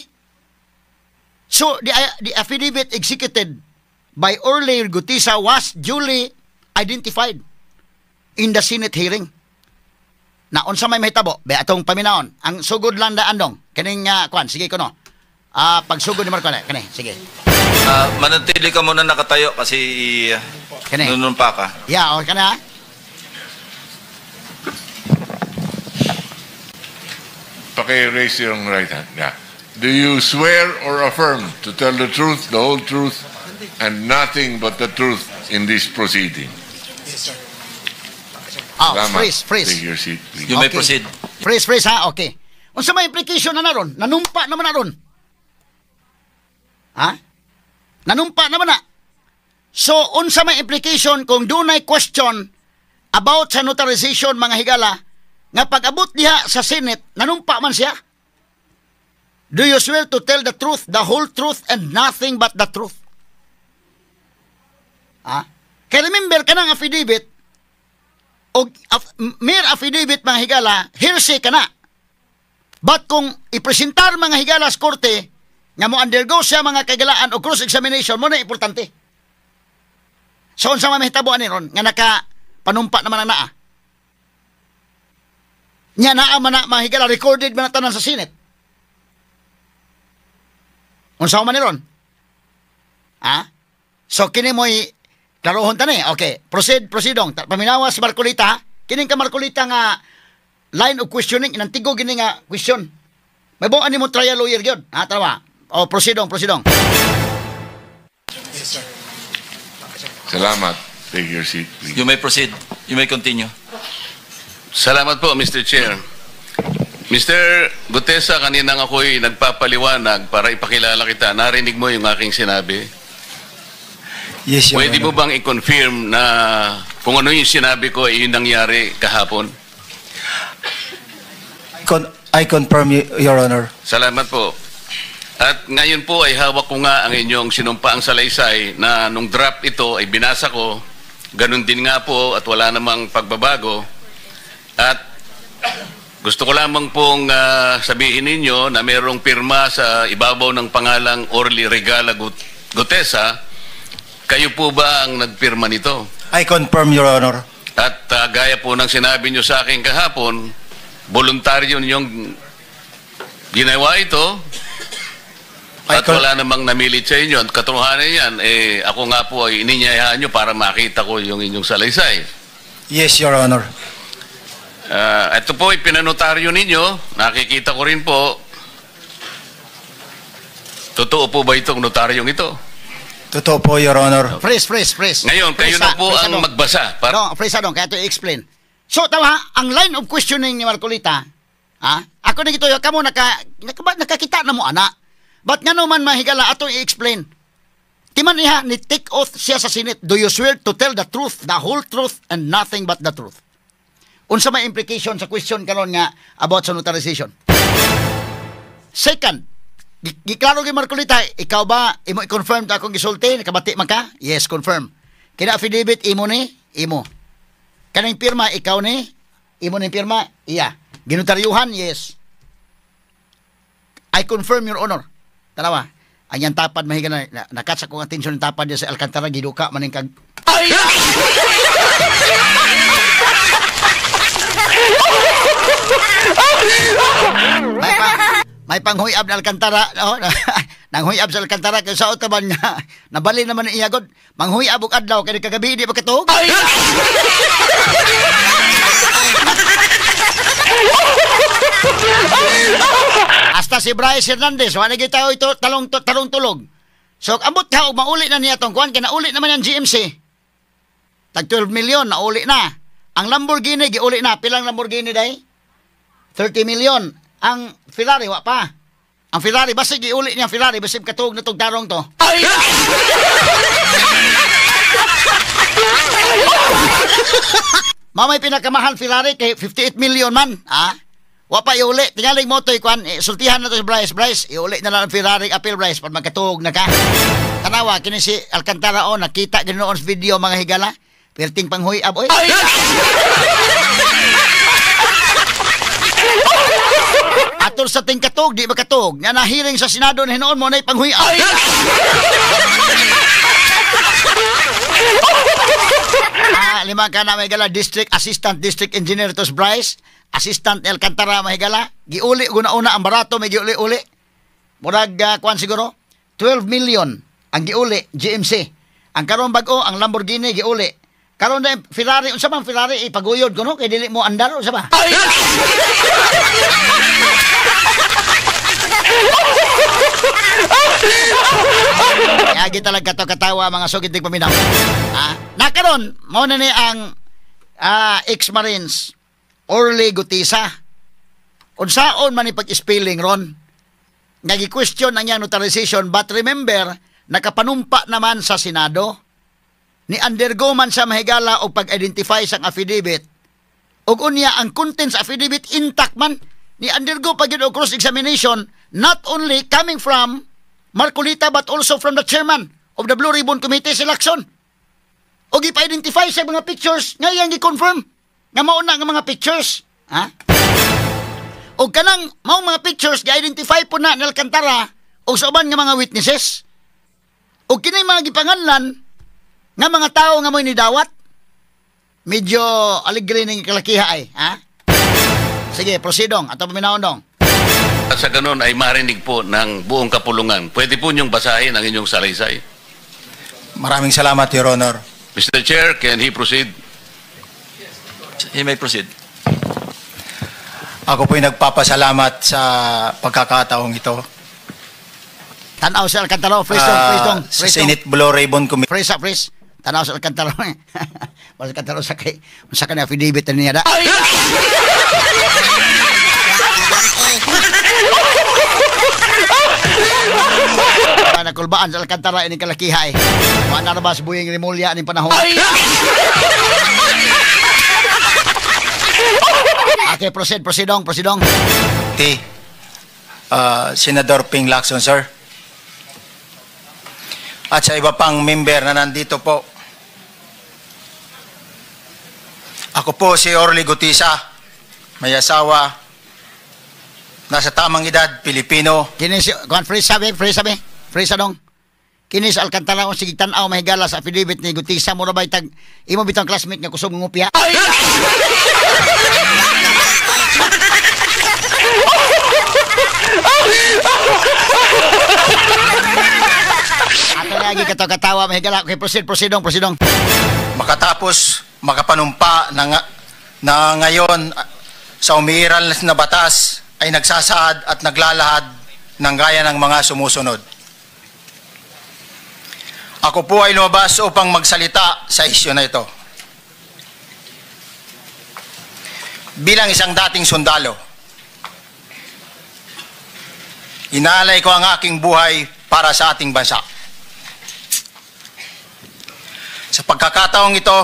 So the affidavit executed by Orly Guteza was duly identified in the Senate hearing. Na unsa may mahitabo? Be atong paminawon. Ang sugod lang daan dong. Kining kuan, sige kuno. Pagsugod ni Marco kani, sige. Manatili ka muna nakatayo kasi Kani. Nunumpa ka. Yeah, okay kana. Paki-raise yung right hand. Yeah. Do you swear or affirm to tell the truth, the whole truth, and nothing but the truth in this proceeding? Ah, Salamat. Freeze, freeze. Take your seat, please. You may Okay. proceed. Freeze, freeze ha, okay. Unsa may implication na naron? Nanumpa naman na ron. Ha? Nanumpa naman na. So, unsa may implication kung dunay question about sa notarization, mga higala, nga pag-abot diha sa Senate, nanumpa man siya? Do you swear to tell the truth, the whole truth, and nothing but the truth? Ha? Kaya remember, kanang affidavit, og mere affidavit, mga higala, hearsay ka na. But kung ipresentar, mga higala, sa korte nga mo undergo siya, mga kaigalaan, o cross examination mo na importante. So unsa man mahitabo ani ron nga naka panumpa naman ang naa? Nya naa man na, mga higala, recorded man na tanan sa Senate. Unsa man ni ron? Ha? So kini mo'y klarohon tani. Okay, proceed, proceedong. Paminawa si Marcoleta, kining ka Marcoleta nga line of questioning, inantigo gini nga question. May buwan ni mo trial lawyer gyud. Ha, tarawa. O, proceedong, proceedong. Salamat. Take your seat, please. You may proceed. You may continue. Salamat po, Mr. Chair. Mr. Guteza, kaninang ako'y nagpapaliwanag para ipakilala kita. Narinig mo yung aking sinabi. Yes, Your Pwede mo Honor. bang i-confirm na kung ano yung sinabi ko ay yung nangyari kahapon? I confirm, Your Honor. Salamat po. At ngayon po ay hawak ko nga ang inyong sinumpaang salaysay na nung draft ito ay binasa ko. Ganun din nga po at wala namang pagbabago. At gusto ko lamang pong sabihin ninyo na mayroong pirma sa ibabaw ng pangalang Orly Regala Guteza. Kayo po ba ang nagpirma nito? I confirm, Your Honor. At gaya po ng sinabi nyo sa akin kahapon, voluntaryo ninyong ginawa ito at wala namang namilit sa inyo. At katotohanan yan, eh, ako nga po ay ininyayahan nyo para makita ko yung inyong salaysay. Yes, Your Honor. Ito po ay pinanotaryo ninyo. Nakikita ko rin po. Totoo po ba itong notaryong ito? Totoo po, Your Honor. Freeze, freeze, freeze. Ngayon, kayo Freeze, na po freeze, ang dong. magbasa. Para No, freeze dong, kaya ito i-explain. So, tawa, ang line of questioning ni Marcoleta, ha? Ako na gito, kamo nakakita na mo, ana. But nga naman mahigala, ato i-explain. Timan niya, ni take oath siya sa Senate. Do you swear to tell the truth, the whole truth, and nothing but the truth? Unsa may implication sa question karon nga about sa notarization? Second, giklaro kay Marcoleta, ikaw ba imo i-confirm ta akong gisulti, nakabati man ka? Yes, confirm. Kina affidavit imo ni, imo. Kaning pirma ikaw ni, imo ni pirma, iya. Ginotaryuhan, yes. I confirm, Your Honor. Tanawa. Ang yan tapad mahiga na nakat sa kong atensyon ng tapad niya sa Alcantara, giduka maning kag. Ay! May panghuyab na Alcantara, no? Nanghuyab sa Alcantara kay sa utaban nga nabali naman ni iyagod. Manghuyab og adlaw kay kagabi di pa katuog. Hasta si Bryce Hernandez, wala gyud tayo ito talong talong tulog. So ambot ka og mauli na niya tong kuan kay nauli naman ang GMC. Tag 12 million nauli na. Ang Lamborghini giuli na. Pilang Lamborghini day? 30 million. Ang Ferrari wa pa. Ang Ferrari basig giuli niya ang Ferrari basig katuog na tog tarong to. Ay! Mamay pinakamahal Ferrari kay 58 million man, ha? Wa pa iuli. Tingaling mo to ikuan, eh, sultihan na to si Bryce. Bryce, iuli na lang ang Ferrari appeal, Bryce, pag magkatuog na ka. Tanawa kini si Alcantara o nakita ginoon sa video, mga higala. Perting panghuy-ab oy. Ay! Atol sa tingkatog, di ba katog? Nga nahiring sa Senado na hinoon mo na panghuy-ab. Ay! Lima ka na mahigala, district assistant, district engineer to Bryce, assistant Alcantara mahigala, giuli una-una ang barato, may giuli-uli. Murag kuan siguro, 12 million ang giuli, GMC. Ang karon bag-o, ang Lamborghini giuli. Karon na Ferrari, unsa man Ferrari ipaguyod kuno kay dili mo andar unsa ba? Ay! Yagi talaga to katawa mga sugid dig paminaw. Nakaron mao na ni ang ex-Marines Orly Guteza. Unsaon man ni pag-spelling ron? Nga gi-question ang iyang notarization, but remember nakapanumpa naman sa Senado. Ni undergo man sa mahigala og pag-identify sang affidavit. Og unya ang contents affidavit intact man. Ni undergo pa gyud og cross-examination, not only coming from Marcoleta but also from the chairman of the Blue Ribbon Committee, si Lacson. Og ipa-identify sa mga pictures nga iyang gi-confirm nga mauna nga mga pictures. Ha? O kanang mao mga pictures gi-identify po na ni Alcantara o sa uban nga mga witnesses. O kini mga gipanganlan nga mga tao nga mo'y nidawat. Medyo aligre ning kalakiha ay, ha? Sige, proceedong. Ato paminawon dong. At sa ganun ay marinig po ng buong kapulungan. Pwede po niyong basahin ang inyong salaysay. Maraming salamat, Your Honor. Mr. Chair, can he proceed? He may proceed. Ako po'y nagpapasalamat sa pagkakataong ito. Tanaw sa Alcantara, freeze dong, freeze dong. Sa Senate Blue Ribbon Committee. Freeze, freeze. Tanaw sa Alcantara. Wala Alcantara sa kay sa kanya affidavit na niya da. Nakulbaan sa Alcantara ini kalakiha eh. Wala na ba sa buying Remulla ning panahon? Okay, proceed, proceedong, proceedong. Senador Ping Lacson, sir. At sa iba pang member na nandito po. Ako po si Orly Gutisa, may asawa, nasa tamang edad, Pilipino. Kini si, kuan, freeze sabi, freeze sabi, freeze dong. Kini sa Alcantara kung sige tan-aw mahigala sa affidavit ni Gutisa, mura ba itag, imo bitang classmate nga kusog ngupya? Ato lagi katawa-katawa mahigala. Okay, proceed, proceedong, proceedong. Makatapos makapanumpa na ngayon sa umiiral na batas ay nagsasaad at naglalahad ng gaya ng mga sumusunod. Ako po ay lumabas upang magsalita sa isyu na ito. Bilang isang dating sundalo, inaalay ko ang aking buhay para sa ating bansa. Sa pagkakataong ito,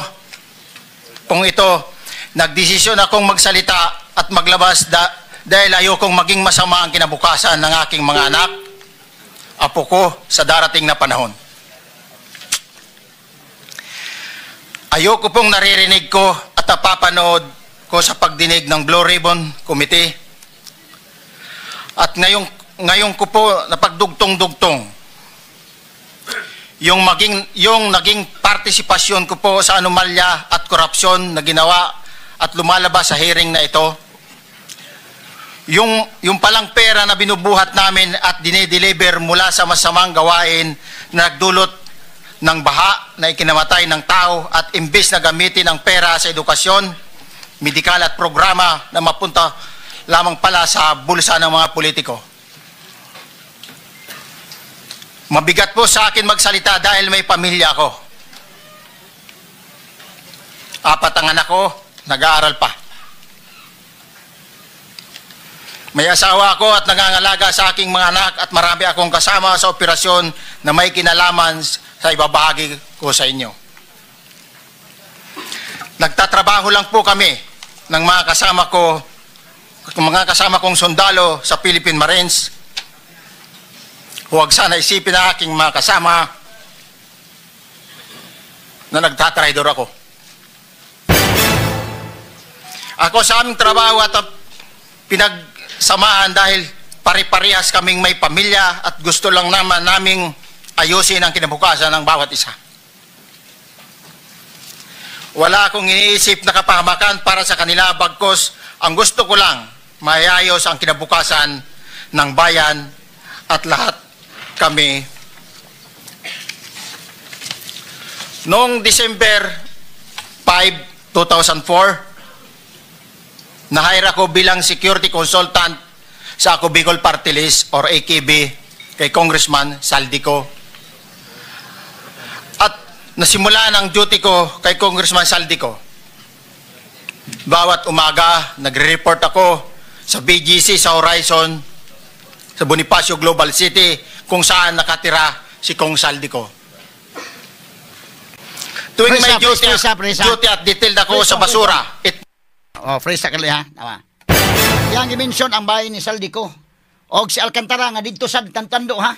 nagdesisyon akong magsalita at maglabas dahil ayokong maging masama ang kinabukasan ng aking mga anak, apo ko sa darating na panahon. Ayoko pong naririnig ko at napapanood ko sa pagdinig ng Blue Ribbon Committee. At ngayon ko po napagdugtong-dugtong yung naging partisipasyon ko po sa anomalya at korupsyon na ginawa at lumalabas sa hearing na ito. Yung palang pera na binubuhat namin at dinideliver mula sa masamang gawain na nagdulot ng baha na ikinamatay ng tao at imbis na gamitin ang pera sa edukasyon, medikal at programa na mapunta lamang pala sa bulsa ng mga politiko. Mabigat po sa akin magsalita dahil may pamilya ako. 4 ang anak ko, nag-aaral pa. May asawa ako at nangangalaga sa aking mga anak at marami akong kasama sa operasyon na may kinalaman sa ibabahagi ko sa inyo. Nagtatrabaho lang po kami ng mga kasama kong sundalo sa Philippine Marines. Huwag sana isipin ang aking mga kasama na nagtatraidor ako. Ako sa aming trabaho at pinagsamahan dahil pare-parehas kaming may pamilya at gusto lang naman naming ayusin ang kinabukasan ng bawat isa. Wala akong iniisip na kapahamakan para sa kanila, bagkus ang gusto ko lang maayos ang kinabukasan ng bayan at lahat kami. Noong December 5, 2004, na-hire ako bilang security consultant sa Ako Bicol Party List or AKB kay Congressman Zaldy Co. At nasimulan ang duty ko kay Congressman Zaldy Co. Bawat umaga, nagre-report ako sa BGC sa Horizon, sa Bonifacio Global City, kung saan nakatira si Kong Zaldy Co. Tuwing may duty at detailed ako sa basura. Oh, freeze sa kali ha. Tama. Yang i-mention ang bahay ni Zaldy Co. Og si Alcantara nga didto sa Tantando ha.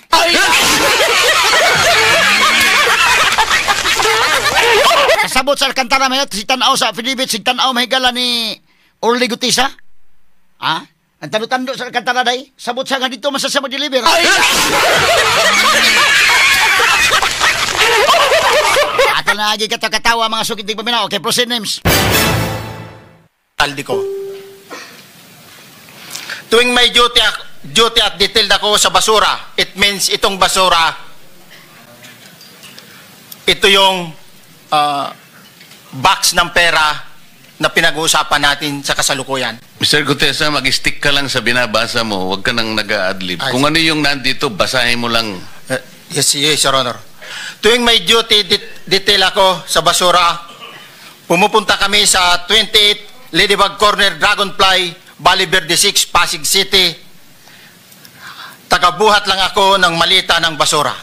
Kasabot sa Alcantara may si tan-aw sa affidavit, si tan-aw mahigala ni Orly Gutisa. Ha? Ang tando-tando sa Alcantara day, sabot sa nga dito man sa deliver. Ato na agi katawa mga sukit tig paminaw. Okay, proceed names. Zaldy Co. Tuwing may duty at detailed ako sa basura, it means itong basura, ito yung box ng pera na pinag-uusapan natin sa kasalukuyan. Mr. Guteza, mag-stick ka lang sa binabasa mo. Huwag ka nang nag-a-adlib. Ay, Kung ano yung nandito, basahin mo lang. Yes, Your Honor. Tuwing may duty detail ako sa basura, pumupunta kami sa 28 Ladybug Corner, Dragonfly, Valle Verde 6, Pasig City. Tagabuhat lang ako ng malita ng basura.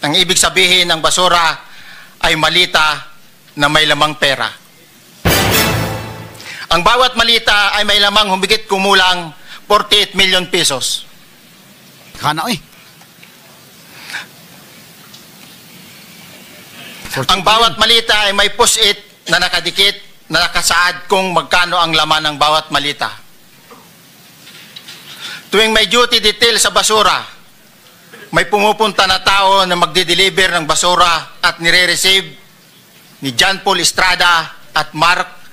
Ang ibig sabihin ng basura ay malita na may lamang pera. Ang bawat malita ay may lamang humigit kumulang 48 million pesos. Kana oy. Ang bawat malita ay may post-it na nakadikit na nakasaad kung magkano ang laman ng bawat malita. Tuwing may duty detail sa basura, may pumupunta na tao na magde-deliver ng basura at nire-receive ni John Paul Estrada at Mark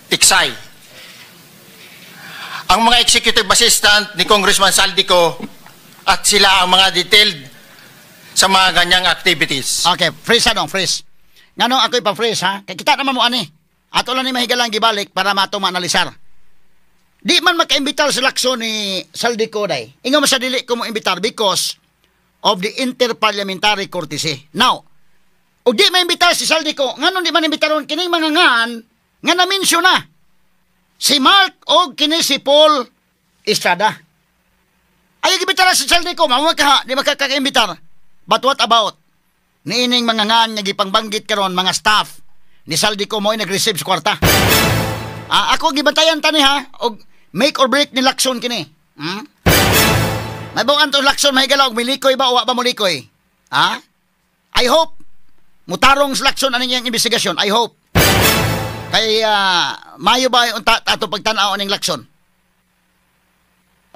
Tiksay. Ang mga executive assistant ni Congressman Zaldy Co at sila ang mga detailed sa mga ganyang activities. Okay, freeze anong freeze. Nganong ako ipa-freeze ha? Kay kita naman mo ani. Ato lang ni mahigalang gibalik para mato maanalisar. Di man makaimbitar sa Lacson ni Zaldy Co day. Ingon man sa dili ko mo imbitar because of the interparliamentary courtesy. Now, og di maimbitar si Zaldy Co, nganong di man imbitaron kining mga ngan nga na-mention na si Mark og kini si Paul Estrada. Ayaw imbitar si Zaldy Co, mao ka di makakaimbitar. But what about niining mga ngan nga gipangbanggit karon mga staff ni Zaldy Co mo'y nag-receive sa kwarta? Ako gibantayan tani ha og make or break ni Lacson kini. May buwan to Lacson mahigala og milikoy ba o wa ba molikoy? Ha? I hope mutarong sa Lacson aning iyang investigasyon. I hope. Kay mayo ba unta ato pagtan-aw aning Lacson?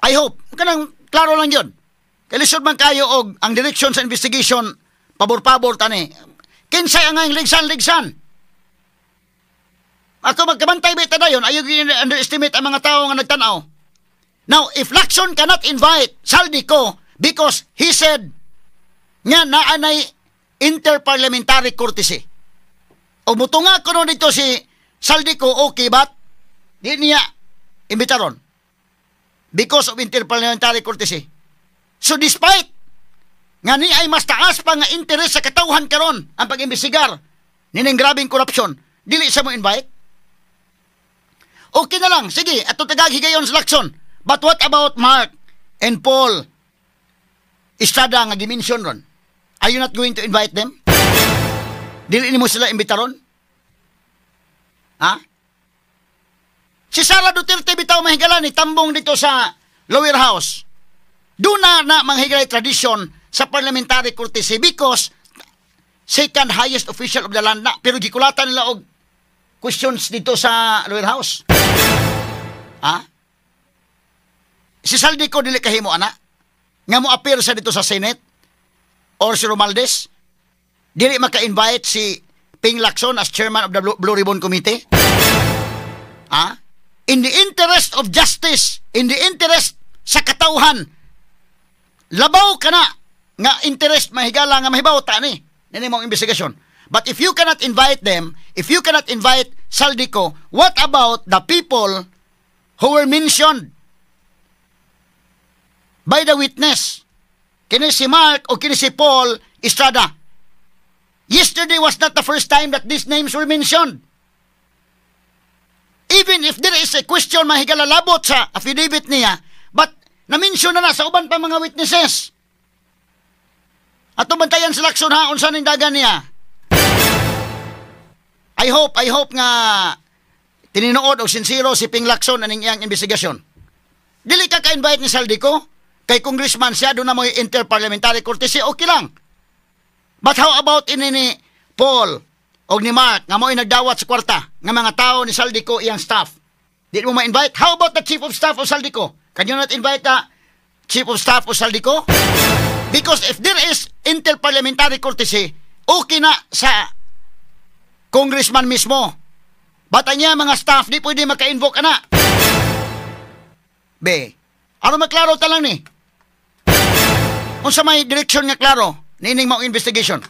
I hope. Kanang klaro lang yun. Kay lisod man kayo og ang direksyon sa investigation pabor-pabor tani. Kinsay ang ang ligsan-ligsan. Ako magkabantay ba dayon, ayaw underestimate ang mga tao nga nagtan-aw. Now, if Lacson cannot invite Zaldy Co because he said nga naanay interparliamentary courtesy. O mutunga ko dito si Zaldy Co, okay, but di niya imbitaron because of interparliamentary courtesy. So despite nga ni ay mas taas pa nga interes sa katawhan karon ang pag-imbestigar nining grabeng korupsyon, dili sa mo invite? Okay na lang, sige, ato tagag higayon sa Lacson. But what about Mark and Paul Estrada nga gimension ron? Are you not going to invite them? Dili nimo sila imbitaron? Ha? Si Sara Duterte bitaw mahigala ni tambong dito sa lower house. Doon na manghigalay tradisyon sa parliamentary courtesy because second highest official of the land na. Pero gikulatan nila og questions dito sa lower house. Ha? Si Zaldy Co dili kahimo ana nga mo appear sa dito sa Senate or si Romualdez dili maka-invite si Ping Lacson as chairman of the Blue Ribbon Committee. Ha? In the interest of justice, in the interest sa katawhan, labaw ka na nga interest mahigala nga mahibaw ta ni nini mong investigasyon. But if you cannot invite them, if you cannot invite Zaldy Co, what about the people who were mentioned by the witness? Kini si Mark o kini si Paul Estrada. Yesterday was not the first time that these names were mentioned. Even if there is a question mahigala labot sa affidavit niya, but na-mention na sa uban pa mga witnesses. Ato bantayan sa Lacson ha, unsa ning dagan niya. I hope nga tinuod og sincero si Ping Lacson aning iyang investigasyon. Dili ka ka-invite ni Zaldy Co, kay congressman siya, doon na mo interparliamentary courtesy, okay lang. But how about ini ni Paul o ni Mark nga mo'y nagdawat sa kwarta nga mga tao ni Zaldy Co iyang staff? Di mo ma-invite? How about the Chief of Staff of Zaldy Co? Can you not invite the Chief of Staff of Zaldy Co? Because if there is interparliamentary courtesy, okay na sa congressman mismo. Bata niya mga staff, di pwede maka-invoke ana. Be, ano maklaro ta lang ni? Unsa may direksyon nga klaro niining mao investigation?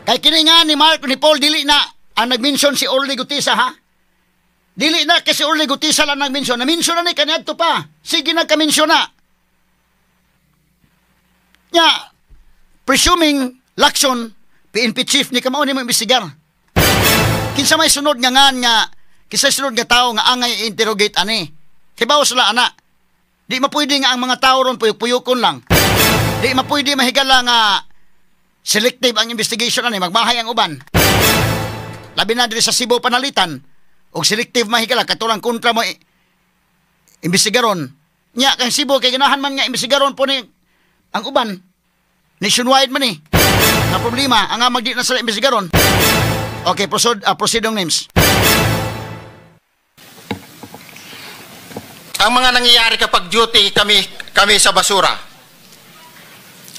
Kay kini nga ni Mark ni Paul, dili na ang nag-mention si Orly Guteza, ha. Dili na kasi Orly Guteza lang nag-mention. Na-mention na ni kaniadto pa. Sige, nagka-mention na. Nya, presuming Lacson, PNP chief ni kamao ni mo imbestigar. Kinsa may sunod nga ngan nga kinsa sunod nga tao nga angay interrogate ani? Kibaw sila ana. Di mapwede nga ang mga tao ron puyok-puyokon lang. Di mapwede mahigala nga selective ang investigation ani, magmahay ang uban. Labi na diri sa Cebu panalitan og selective mahigala katulang kontra mo imbestigaron. Nya kang Cebu kay ganahan man nga imbestigaron po ni ang uban. Nationwide man ni. Na problema ang magdi na sila imbestigaron. Okay, proceed on names. Ang mga nangyayari kapag duty kami sa basura.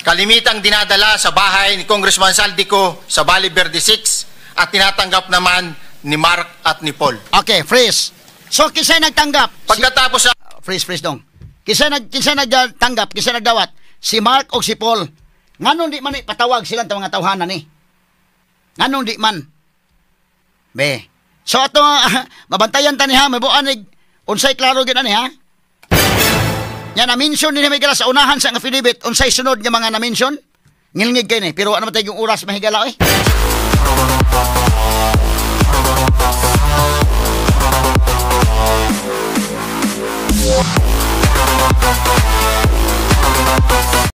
Kalimitang dinadala sa bahay ni Congressman Zaldy Co sa Valle Verde 6 at tinatanggap naman ni Mark at ni Paul. Okay, freeze. So, kinsay nagtanggap? Pagkatapos sa Freeze, freeze dong. Kinsay nagtanggap, kinsay nagdawat? Si Mark o si Paul? Nganong di man patawag silang mga tawhana ni? Nganong di man? Be. So ato mabantayan ta ni ha, mabuan ni unsay klaro gyud ani ha. Nya na-mention ni may sa unahan sa nga affidavit unsay sunod nga mga na-mention? Ngilngig kay ni, pero ano man tayo yung oras mahigala oy.